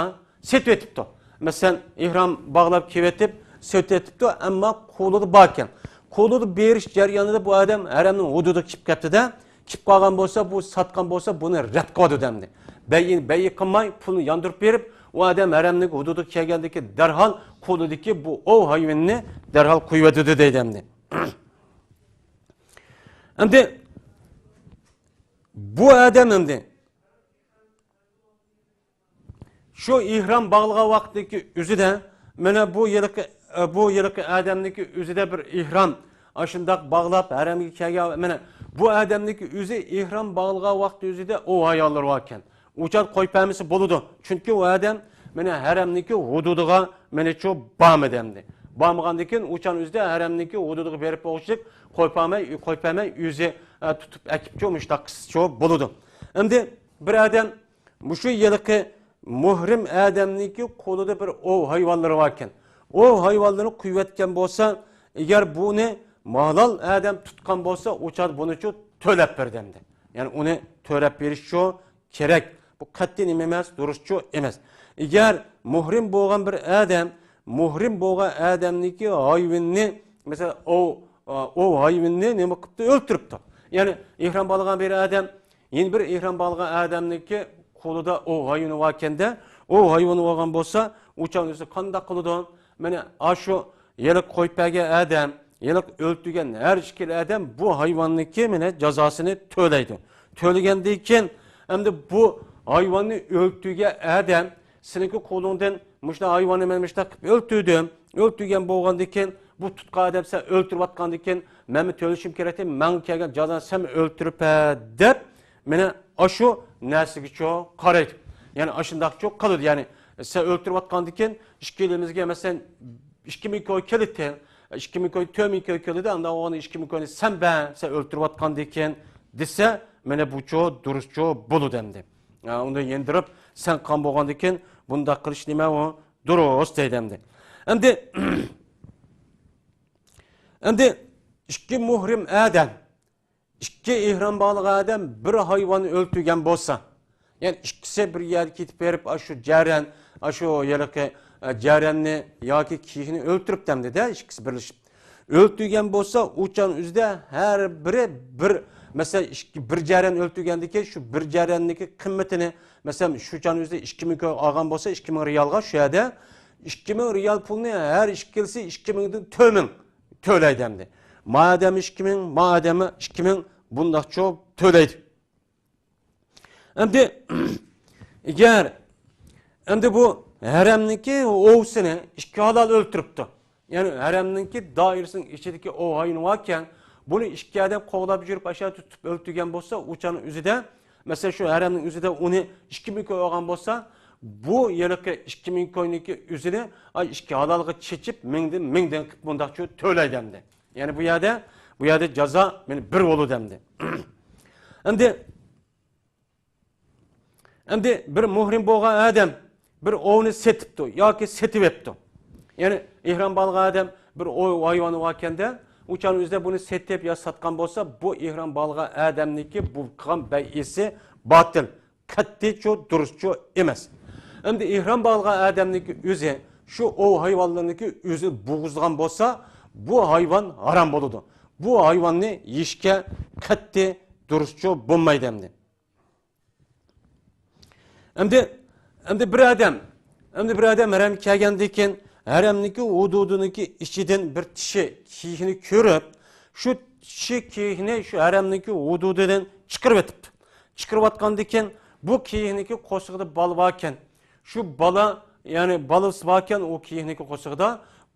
سېتىۋېتىپتۇ. مەسىلەن، ئېھرام باغلاپ كېلىۋېتىپ، سېتىۋېتىپتۇ، ئەمما قولىدا باركەن. قولىدا بېرىش جەريانىدا بۇ ئادەم ھەرەمنىڭ ھۇدۇدىغا كېلىپ كەپتىدە، كېلىپ قالغان بولسا، بۇ ساتقان بولسا، بۇنى رەت قىلىۋاتىدۇ ئەمدى. بەيئ، بەيئ قىلماي، پۇلنى ياندۇرۇپ بېرىپ، ئۇ ئادەم ھەرەمنىڭ ھۇدۇدىغا كەلگەندىكى دەرھال قولىدىكى بۇ ئوۋ ھايۋىنىنى دەرھال قويۇۋېتىدۇ دەيدۇ ئەمدى. ئەمدى بۇ ئادەم ئەمدى شۇ ئېھرام باغلىغان ۋاقىتتىكى ئۆزىدە، مانا بۇ يىلقى، بۇ يىلقى ئادەمنىڭكى ئۆزىدە بىر ئېھرام ئاشۇنداق باغلاپ، ھەرەمگە كەلگەن، مانا بۇ ئادەمنىڭكى ئۆزى ئېھرام باغلىغان ۋاقىتتا ئۆزىدە ئوۋ ھايۋانلىرى باركەن. ئۇ چاغ قويۇپ بەرمىسە بولىدۇ. چۈنكى ئۇ ئادەم مانا ھەرەمنىڭكى ھۇدۇدىغا مانا شۇ بارمىدى ئەمدى. بارمىغاندىن كېيىن ئۇ چاغ ئۆزىدە ھەرەمنىڭكى ھۇدۇدىغا بېرىپ ئوخشىشىپ قويۇپ بەرمەي، قويۇپ بەرمەي ئۆزى، ئە، تۇتۇپ ئەكىپ شۇ مۇشۇنداق قىلسا شۇ بولىدۇ. ئەمدى بىر ئادەم مۇشۇ يىلقى مۇھرىم ئادەمنىڭكى قولىدا بىر ئوۋ ھايۋانلىرى باركەن. ئوۋ ھايۋانلىرىنى قويۇۋەتكەن بولسا، ئەگەر بۇنى ھالال ئادەم تۇتقان بولسا، ئۇ چاغدا بۇنىچۇ تۆلەپ بەر دەمدى. يەنى ئۇنى تۆلەپ بېرىشچۇ كېرەك. بۇ قەتئىي نېمە ئەمەس، دۇرۇسچۇ ئەمەس. ئەگەر مۇھرىم بولغان بىر ئادەم، مۇھرىم بولغان ئادەمنىڭكى ھايۋىنىنى، مەسىلەن، ئوۋ، ئوۋ ھايۋىنىنى نېمە قىپتۇ؟ ئۆلتۈرۈپتۇ. يەنى ئېھرام باغلىغان بىر ئادەم يەنە بىر ئېھرام باغلىغان ئادەمنىڭكى قولىدا ئوۋ ھايۋىنى باركەندە، ئوۋ ھايۋىنى بولغان بولسا، ئۇ چاغ ئۆزى قانداق قىلىدۇ؟ مانا ئاشۇ ھېلىقى قويۇپ بەرگەن ئادەم، ھېلىقى ئۆلتۈرگەن ھەر ئىككىلا ئادەم بۇ ھايۋاننىڭكى مانا جازاسىنى تۆلەيدۇ. تۆلىگەندىن كېيىن، ئەمدى بۇ ھايۋاننى ئۆلتۈرگەن ئادەم، سېنىڭكى قولۇڭدىن مۇشۇنداق ھايۋاننى مەن مۇشۇنداق قىلىپ ئۆلتۈردۈم. ئۆلتۈرگەن بولغاندىن كېيىن، بۇ تۇتقان ئادەم سەن ئۆلتۈرۈۋاتقاندىن كېيىن، مەنمۇ تۆلىشىم كېرەك دەپ، ماڭا كەلگەن جازانى سەنمۇ ئۆلتۈرۈپ دەپ، مانا ئاشۇ نەرسىگىچۇ قارايدۇ. يەنى ئاشۇنداقچۇ قىلىدۇ. يەنى سەن ئۆلتۈرۈۋاتقاندىن كېيىن، ئىككىمىزگە، مەسىلەن، ئىككى مىڭ كوي كېلىدۇ. ئىككى مىڭ كوي، تۆت مىڭ كوي كېلىدۇ. ئانداق بولغاندا ئىككى مىڭ كوينى سەن بەر، سەن ئۆلتۈرۈۋاتقاندىن كېيىن دېسە، مانا بۇچۇ دۇرۇسچۇ بولىدۇ ئەمدى. ھە، ئۇنى يېنىدۇرۇپ، سەن قىلغان بولغاندىن كېيىن بۇنداق قىلىش نېمە ئۇ؟ دۇرۇس دەيدۇ ئەمدى. ئەمدى، ئەمدى ئىككى مۇھرىم ئادەم، ئىككى ئېھرام باغلىغان ئادەم بىر ھايۋاننى ئۆلتۈرگەن بولسا، يەنى ئىككىسى بىر يەرگە كېتىپ بېرىپ، ئاشۇ جەرەن، ئاشۇ ھېلىقى، ئە، جەرەننى ياكى كىيىكنى ئۆلتۈرۈپتۇ ئەمدى-دە، ئىككىسى بىرلىشىپ. ئۆلتۈرگەن بولسا، ئۇ چاغنىڭ ئۆزىدە ھەر بىرى بىر، مەسىلەن، ئىككى، بىر جەرەن ئۆلتۈرگەندىن كېيىن شۇ بىر جەرەننىڭكى قىممىتىنى، مەسىلەن، شۇ چاغنىڭ ئۆزىدە ئىككى مىڭ كوي ئالغان بولسا، ئىككى مىڭ رىيالغا شۇ يەردە ئىككى مىڭ رىيال پۇلنى ھەر ئىككىلىسى ئىككى مىڭدىن تۆت مىڭ تۆلەيدۇ ئەمدى. ما ئادەم ئىككى مىڭ، ما ئادەم ئىككى مىڭ، بۇنداقچۇ تۆلەيدۇ. ئەمدى، ئەگەر، ئەمدى بۇ ھەرەمنىڭكى ئوۋسىنى ئىككى ھالال ئۆلتۈرۈپتۇ. يەنى ھەرەمنىڭكى دائىرىسىنىڭ ئىچىدىكى ئوۋ ھايۋىنى باركەن، بۇنى ئىككى ئادەم قوغلاپ يۈرۈپ، ئاشۇ تۇتۇپ ئۆلتۈرگەن بولسا، ئۇ چاغنىڭ ئۆزىدە، مەسىلەن، شۇ ھەرەمنىڭ ئۆزىدە ئۇنى ئىككى مىڭ كوي ئالغان بولسا، بۇ ھېلىقى ئىككى مىڭ كوينىڭكى ئۆزىنى، ئاي، ئىككى ھالالغا چېچىپ، مىڭدىن، مىڭدىن قىلىپ مۇنداقچۇ تۆلەيدۇ ئەمدى. يەنى بۇ يەردە، بۇ يەردە جازا مانا بىر بولىدۇ ئەمدى. ئەمدى، ئەمدى بىر مۇھرىم بولغان ئادەم بىر ئوۋنى سېتىپتۇ ياكى سېتىۋېپتۇ. يەنى ئېھرام باغلىغان ئادەم بىر ئوۋ ھايۋانى باركەندە، ئۇ چاغنىڭ ئۆزىدە بۇنى سېتىپ يا ساتقان بولسا، بۇ ئېھرام باغلىغان ئادەمنىڭكى بۇ قىلغان بەيئىسى باتىل. قەتئىيچۇ، دۇرۇسچۇ ئەمەس. ئەمدى ئېھرام باغلىغان ئادەمنىڭكى ئۆزى شۇ ئوۋ ھايۋانلىرىنىڭكى ئۆزى بوغۇزلىغان بولسا، بۇ ھايۋان ھارام بولىدۇ. بۇ ھايۋاننى يېيىشكە قەتئىي دۇرۇسچۇ بولمايدۇ ئەمدى. ئەمدى، ئەمدى بىر ئادەم، ئەمدى بىر ئادەم ھەرەمگە كەلگەندىن كېيىن، ھەرەمنىڭكى ھۇدۇدىنىڭكى ئىچىدىن بىر چىشى كىيىكنى كۆرۈپ، شۇ چىشى كىيىكنى شۇ ھەرەمنىڭكى ھۇدۇدىدىن چىقىرىۋېتىپتۇ. چىقىرىۋاتقاندىن كېيىن، بۇ كىيىكنىڭكى قورسىقىدا بالا باركەن. شۇ بالا، يەنى بالىسى باركەن ئۇ كىيىكنىڭكى قورسىقىدا.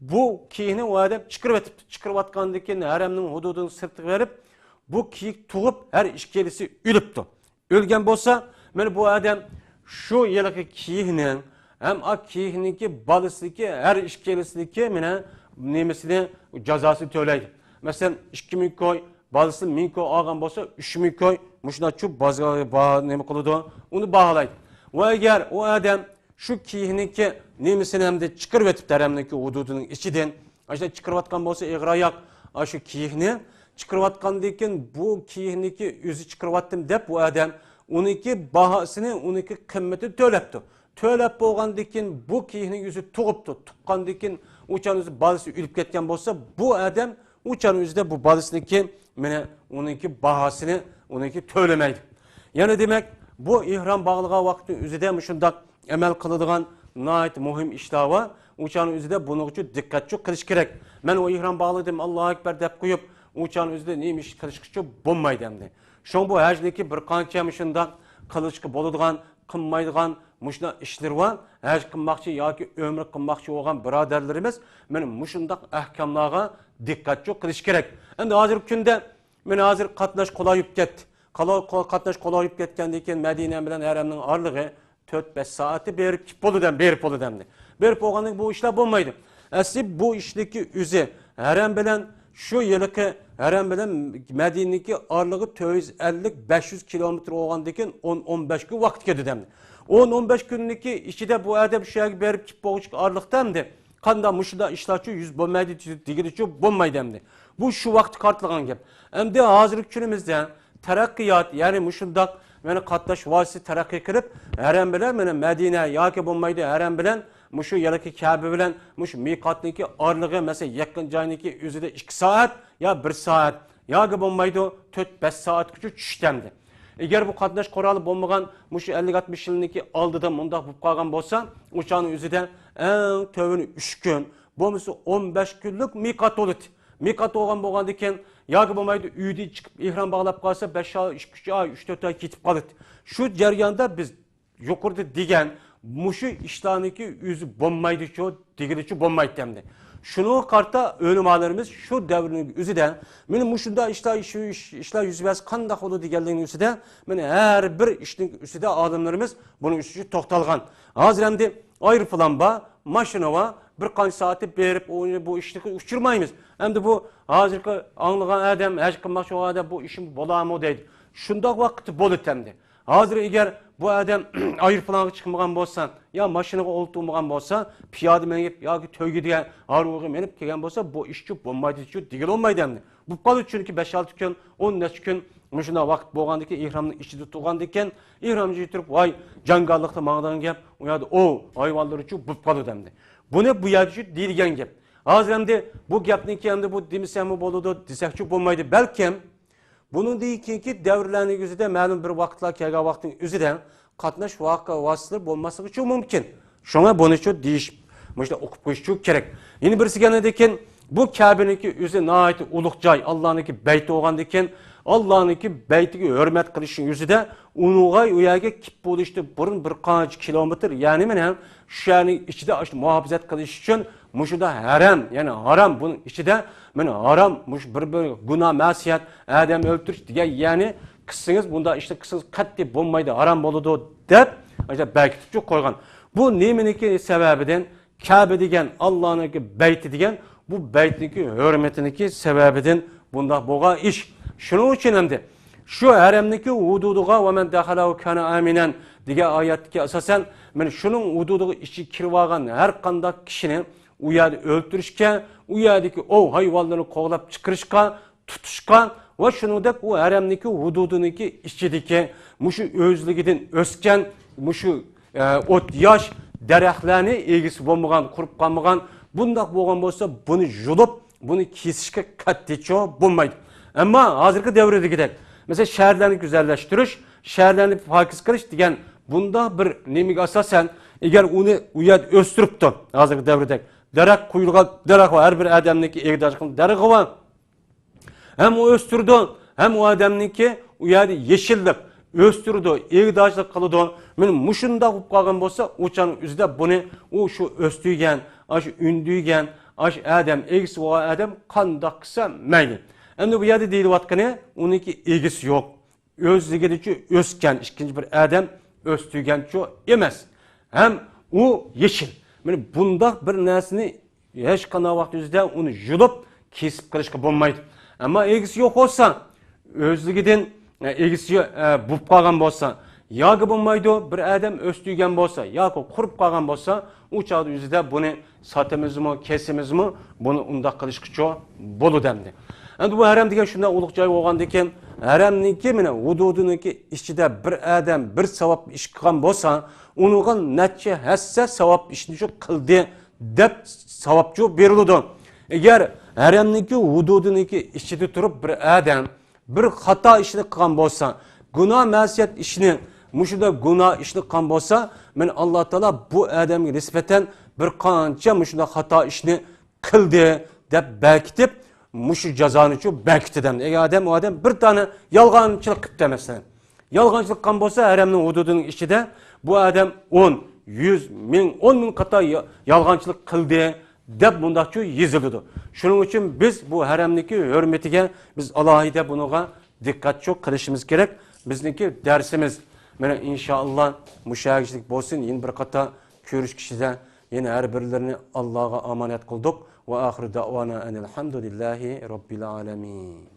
بۇ كىيىكنى ئۇ ئادەم چىقىرىۋېتىپتۇ. چىقىرىۋاتقاندىن كېيىن، ھەرەمنىڭ ھۇدۇدىنىڭ سىرتىغا بېرىپ، بۇ كىيىك تۇغۇپ، ھەر ئىككىلىسى ئۆلۈپتۇ. ئۆلگەن بولسا، مانا بۇ ئادەم شۇ ھېلىقى كىيىكنىڭ ھەم ئا كىيىكنىڭكى بالىسىنىڭكى ھەر ئىككىلىسىنىڭكى مانا نېمىسىنى، جازاسىنى تۆلەيدۇ. مەسىلەن، ئىككى مىڭ كوي، بالىسى مىڭ كوي ئالغان بولسا، ئۈچ مىڭ كوي مۇشۇنداقچۇ بازارغا باھا نېمە قىلىدۇ، ئۇنى باھالايدۇ. ۋە ئەگەر ئۇ ئادەم شۇ كىيىكنىڭكى نېمىسىنى ئەمدى چىقىرىۋېتىپتۇ، ھەرەمنىڭكى ھۇدۇدىنىڭ ئىچىدىن، ئاشۇنداق چىقىرىۋاتقان بولسا ئېغىر ئاياق، ئاشۇ كىيىكنى چىقىرىۋاتقاندىن كېيىن، بۇ كىيىكنىڭكى ئۆزى چىقىرىۋاتتىم دەپ، بۇ ئادەم ئۇنىڭكى باھاسىنى، ئۇنىڭكى قىممىتىنى تۆلەپتۇ. تۆلەپ بولغاندىن كېيىن، بۇ كىيىكنىڭ ئۆزى تۇغۇپتۇ. تۇغقاندىن كېيىن، ئۇ چاغنىڭ ئۆزى بالىسى ئۆلۈپ كەتكەن بولسا، بۇ ئادەم ئۇ چاغنىڭ ئۆزىدە بۇ بالىسىنىڭكى، مانا، ئۇنىڭكى باھاسىنى، ئۇنىڭكى تۆلىمەيدۇ. يەنى دېمەك، بۇ ئېھرام باغلىغان ۋاقىتنىڭ ئۆزىدە مۇشۇنداق ئەمەل قىلىدىغان ناھايىتى مۇھىم ئىشلار بار. ئۇ چاغنىڭ ئۆزىدە بۇنىڭغىچۇ دىققەتچۇ قىلىش كېرەك. مەن ئۇ ئېھرام باغلىدىم، ئاللاھۇ ئەكبەر دەپ قويۇپ، ئۇ چاغنىڭ ئۆزىدە نېمە ئىش قىلىشقىچۇ بولمايدۇ ئەمدى. شۇڭا بۇ ھەجنىكى بىر قانچە مۇشۇنداق قىلىشقا بولىدىغان، قىلمايدىغان مۇشۇنداق ئىشلىرى بار. ھەج قىلماقچى ياكى ئۆمرە قىلماقچى بولغان بۇرادەرلىرىمىز مانا مۇشۇنداق ئەھكاملارغا دىققەتچۇ قىلىش كېرەك. ئەمدى ھازىرقى كۈندە، مانا ھازىر قاتناش قولايلىشىپ كەتتى. قالا-، قو-، قاتناش قولايلىشىپ كەتكەندىن كېيىن مەدىنە بىلەن ھەرەمنىڭ ئارىلىقى تۆت، بەش سائەتتە بېرىپ كېلىپ بولىدۇ، بېرىپ بولىدۇ ئەمدى. بېرىپ بولغاندىن كېيىن بۇ ئىشلار بولمايدۇ. ئەسلى بۇ ئىشنىڭكى ئۆزى ھەرەم بىلەن شۇ ھېلىقى ھەرەم بىلەن مەدىنىنىڭكى ئارىلىقى تۆت يۈز ئەللىك، بەش يۈز كىلومېتىر بولغاندىن كېيىن ئون، ئون بەش كۈن ۋاقىت كېتىدۇ ئەمدى. ئون، ئون بەش كۈننىڭكى ئىچىدە بۇ ئادەم شۇ يەرگە بېرىپ كېلىپ بولغۇچە ئارىلىقتا ئەمدى قانداق مۇشۇنداق ئىشلارچۇ يۈز بولمايدۇ دېگىنىچۇ بولمايدۇ ئەمدى. بۇ شۇ ۋاقىتتا قارىتىلغان گەپ. ئەمدى ھازىرقى كۈنىمىزدە تەرەققىيات، يەنى مۇشۇنداق، يەنى قاتناش ۋاسىتىسى تەرەققىي قىلىپ، ھەرەم بىلەن مانا مەدىنە ياكى بولمايدۇ ھەرەم بىلەن مۇشۇ يەنىكى كەبە بىلەن مۇشۇ مىقاتنىڭكى ئارىلىقى، مەسىلەن، يېقىن جاينىڭكى ئۆزىدە ئىككى سائەت يا بىر سائەت ياكى بولمايدۇ تۆت، بەش سائەتكىچە چۈشتى ئەمدى. ئەگەر بۇ قاتناش قورالى بولمىغان مۇشۇ ئەللىك، ئاتمىش يىلنىڭكى ئالدىدا مۇنداق بولۇپ قالغان بولسا، ئۇ چاغنىڭ ئۆزىدە ئەڭ تۆۋىنى ئۈچ كۈن، بولمىسا ئون بەش كۈنلۈك مىقات بولىدۇ. مىقات بولغان بولغاندىكىن ياكى بولمايدۇ ئۆيدىن چىقىپ ئېھرام باغلاپ قالسا، بەش ئاي، ئىككى، ئۈچ ئاي، ئۈچ، تۆت ئاي كېتىپ قالىدۇ. شۇ جەرياندا بىز يۇقىرىدا دېگەن مۇشۇ ئىشلارنىڭكى ئۆزى بولمايدىچۇ دېگىنىچۇ بولمايتتى ئەمدى. شۇنىڭغا قارىتا ئۆلىمالىرىمىز شۇ دەۋرنىڭ ئۆزىدە مانا مۇشۇنداق ئىشلار، شۇ ئىش، ئىشلار يۈز بەرسە قانداق بولىدۇ دېگەنلىكنىڭ ئۈستىدە، مانا ھەر بىر ئىشنىڭ ئۈستىدە ئالىملىرىمىز بۇنىڭ ئۈستىدە توختالغان. ھازىر ئەمدى ئايروپىلان بار، ماشىنا بار، بىر قانچە سائەتتە بېرىپ ئۇ، بۇ ئىشنى ئۇچۇرمايمىز. ئەمدى بۇ ھازىرقى ئاڭلىغان ئادەم، ھەج قىلماقچى بولغان ئادەم بۇ ئىشىم بولامۇ دەيدۇ. شۇنداق ۋاقىتتا بولىدۇ ئەمدى. ھازىر ئەگەر بۇ ئادەم ئايروپىلانغا چىقمىغان بولسا، يا ماشىنىغا ئولتۇرمىغان بولسا، پىيادە مېڭىپ ياكى تۆگىدە ھارۋىغا مىنىپ كەلگەن بولسا، بۇ ئىشچۇ بولمايدۇچۇ دېگىلى بولمايدۇ ئەمدى. بولۇپ قالىدۇ، چۈنكى بەش-ئالتە كۈن، ئون نەچچە كۈن مۇشۇنداق ۋاقىت بولغاندىكىن، ئېھرامنىڭ ئىچىدە تۇرغاندىكىن، ئېھرامچە يۈتۈرۈپ، ۋاي، جاڭگاللىقتا ماڭىدىغان گەپ، ئۇ يەردە ئوۋ ھايۋانلىرىچۇ بولۇپ قالىدۇ ئەمدى. بۇنى بۇ يەرگىچۇ دېيىلگەن گەپ. ھازىر ئەمدى بۇ گەپنىڭكى ئەمدى بۇ دېمىسەممۇ بولىدۇ، دېسەكچۇ بولمايدۇ. بەلكىم بۇنىڭدىن كېيىنكى دەۋرلەرنىڭ ئۆزىدە مەلۇم بىر ۋاقىتلار كەلگەن ۋاقىتنىڭ ئۆزىدە قاتناش ۋاقىئە ۋاسىتىلىرى بولماسلىقىچۇ مۇمكىن. شۇڭا بۇنىچۇ دېيىش، مۇشۇنداق ئوقۇپ قويۇشچۇ كېرەك. يەنە بىرسى كەلگەندىكىن، بۇ كەبىنىڭكى ئۆزى ناھايىتى ئۇلۇغ جاي، ئاللانىڭكى بەيتى بولغاندىكىن، ئاللانىڭكى بەيتىگە ھۆرمەت قىلىشنىڭ ئۆزىدە ئۇنىڭغا ئۇ يەرگە كېلىپ بولۇشتىن بۇرۇن بىر قانچە كىلومېتىر، يەنى مانا شۇ يەرنىڭ ئىچىدە ئاشۇ مۇھاپىزەت قىلىش ئۈچۈن مۇشۇنداق ھەرەم، يەنى ھارام، بۇنىڭ ئىچىدە مانا ھارام، مۇشۇ بىر، بىر گۇناھ، مەسىيەت، ئادەم ئۆلتۈرۈش دېگەن يەرنى قىلسىڭىز، بۇنداق ئىشنى قىلسىڭىز قەتئىي بولمايدۇ، ھارام بولىدۇ دەپ ئاشۇنداق بەكىتىپچۇ قويغان. بۇ نېمىنىڭكى سەۋەبىدىن؟ كەبە دېگەن ئاللانىڭكى بەيتى دېگەن بۇ بەيتنىڭكى ھۆرمىتىنىڭكى سەۋەبىدىن بۇنداق بولغان ئىش. شۇنىڭ ئۈچۈن ئەمدى شۇ ھەرەمنىڭكى ھۇدۇدىغا، ۋە مەن دەخەلەھۇ كانە ئامىنەن دېگەن ئايەتتىكى ئاساسەن، مانا شۇنىڭ ھۇدۇدىغا ئىچىگە كىرىۋالغان ھەر قانداق كىشىنى ئۇ يەردە ئۆلتۈرۈشكە، ئۇ يەردىكى ئوۋ ھايۋانلىرىنى قوغلاپ چىقىرىشقا، تۇتۇشقا ۋە شۇنىڭدەك ئۇ ھەرەمنىڭكى ھۇدۇدىنىڭكى ئىچىدىكى مۇشۇ ئۆزلۈكىدىن ئۆسكەن مۇشۇ، ئە، ئوت ياش دەرەخلەرنى ئىگىسى بولمىغان، قۇرۇپ قالمىغان، بۇنداق بولغان بولسا بۇنى يۇلۇپ، بۇنى كېسىشكە قەتئىيچۇ بولمايدۇ. ئەمما ھازىرقى دەۋردىكىدەك، مەسىلەن، شەھەرلەرنى گۈزەللەشتۈرۈش، شەھەرلەرنى پاكىز قىلىش دېگەن بۇنداق بىر نېمىگە ئاساسەن، ئەگەر ئۇنى ئۇ يەردە ئۆستۈرۈپتۇ، ھازىرقى دەۋردەك دەرەخ قويۇلغان، دەرەخ بار، ھەر بىر ئادەمنىڭكى ئېگىداشلىق دەرىخى بار. ھەم ئۇ ئۆستۈرىدۇ، ھەم ئۇ ئادەمنىڭكى ئۇ يەردە يېشىللىق ئۆستۈرىدۇ، ئېگىداشلىق قىلىدۇ. مانا مۇشۇنداق بولۇپ قالغان بولسا، ئۇ چاغنىڭ ئۆزىدە بۇنى ئۇ شۇ ئۆستۈرگەن، ئاشۇ ئۈندۈرگەن، ئاشۇ ئادەم، ئىگىسى بولغان ئادەم قانداق قىلسا مەيلى. ئەمدى بۇ يەردە دېيىلىۋاتقىنى، ئۇنىڭكى ئىگىسى يوق. ئۆزلۈكىدىچۇ ئۆسكەن ئىككىنچى بىر ئادەم ئۆستۈرگەنچۇ ئەمەس. ھەم ئۇ يېشىل. مانا بۇنداق بىر نەرسىنى ھېچقانداق ۋاقىت ئۆزىدە ئۇنى يۇلۇپ كېسىپ قىلىشقا بولمايدۇ. ئەمما ئىگىسى يوق بولسا، ئۆزلۈكىدىن، ئە، ئىگىسى، ئە، بولۇپ قالغان بولسا، ياكى بولمايدۇ، بىر ئادەم ئۆستۈرگەن بولسا ياكى قۇرۇپ قالغان بولسا، ئۇ چاغدا ئۆزىدە بۇنى ساتىمىزمۇ، كېسىمىزمۇ، بۇنى ئۇنداق قىلىشقىچۇ بولىدۇ ئەمدى. ئەمدى بۇ ھەرەم دېگەن شۇنداق ئۇلۇغ جاي بولغاندىكىن، ھەرەمنىڭكى مانا ھۇدۇدىنىڭكى ئىچىدە بىر ئادەم بىر ساۋاب ئىش قىلغان بولسا، ئۇنىڭغا نەچچە ھەسسە ساۋاب ئىشنى شۇ قىلدى دەپ ساۋابچۇ بېرىلىدۇ. ئەگەر ھەرەمنىڭكى ھۇدۇدىنىڭكى ئىچىدە تۇرۇپ بىر ئادەم بىر خاتا ئىشنى قىلغان بولسا، گۇناھ مەسىيەت ئىشنى، مۇشۇنداق گۇناھ ئىشنى قىلغان بولسا، مانا ئاللا تائالا بۇ ئادەمگە نىسبەتەن بىر قانچە مۇشۇنداق خاتا ئىشنى قىلدى دەپ بەكىتىپ، مۇشۇ جازانىچۇ بەكىتىدۇ. ئەگەر ئادەم، ئۇ ئادەم بىر دانە يالغانچىلىق قىپتۇ، مەسىلەن، يالغانچىلىق قىلغان بولسا، ھەرەمنىڭ ھۇدۇدىنىڭ ئىچىدە بۇ ئادەم ئون، يۈز، مىڭ، ئون مىڭ قاتا يا-، يالغانچىلىق قىلدى دەپ مۇنداقچۇ يېزىلىدۇ. شۇنىڭ ئۈچۈن بىز بۇ ھەرەمنىڭكى ھۆرمىتىگە بىز ئالاھىدە بۇنىڭغا دىققەتچۇ قىلىشىمىز كېرەك. بىزنىڭكى دەرسىمىز مانا ئىنشائاللا مۇشۇ يەرگىچىلىك بولسۇن. يەنە بىر قاتا كۆرۈشكىچىدە يەنە ھەر بىرلىرىنى ئاللاغا ئامانەت قىلدۇق. ۋە ئاخىرۇ دەئۋانا ئەنىل ھەمدۇلىللاھى رەببىل ئالەمىن.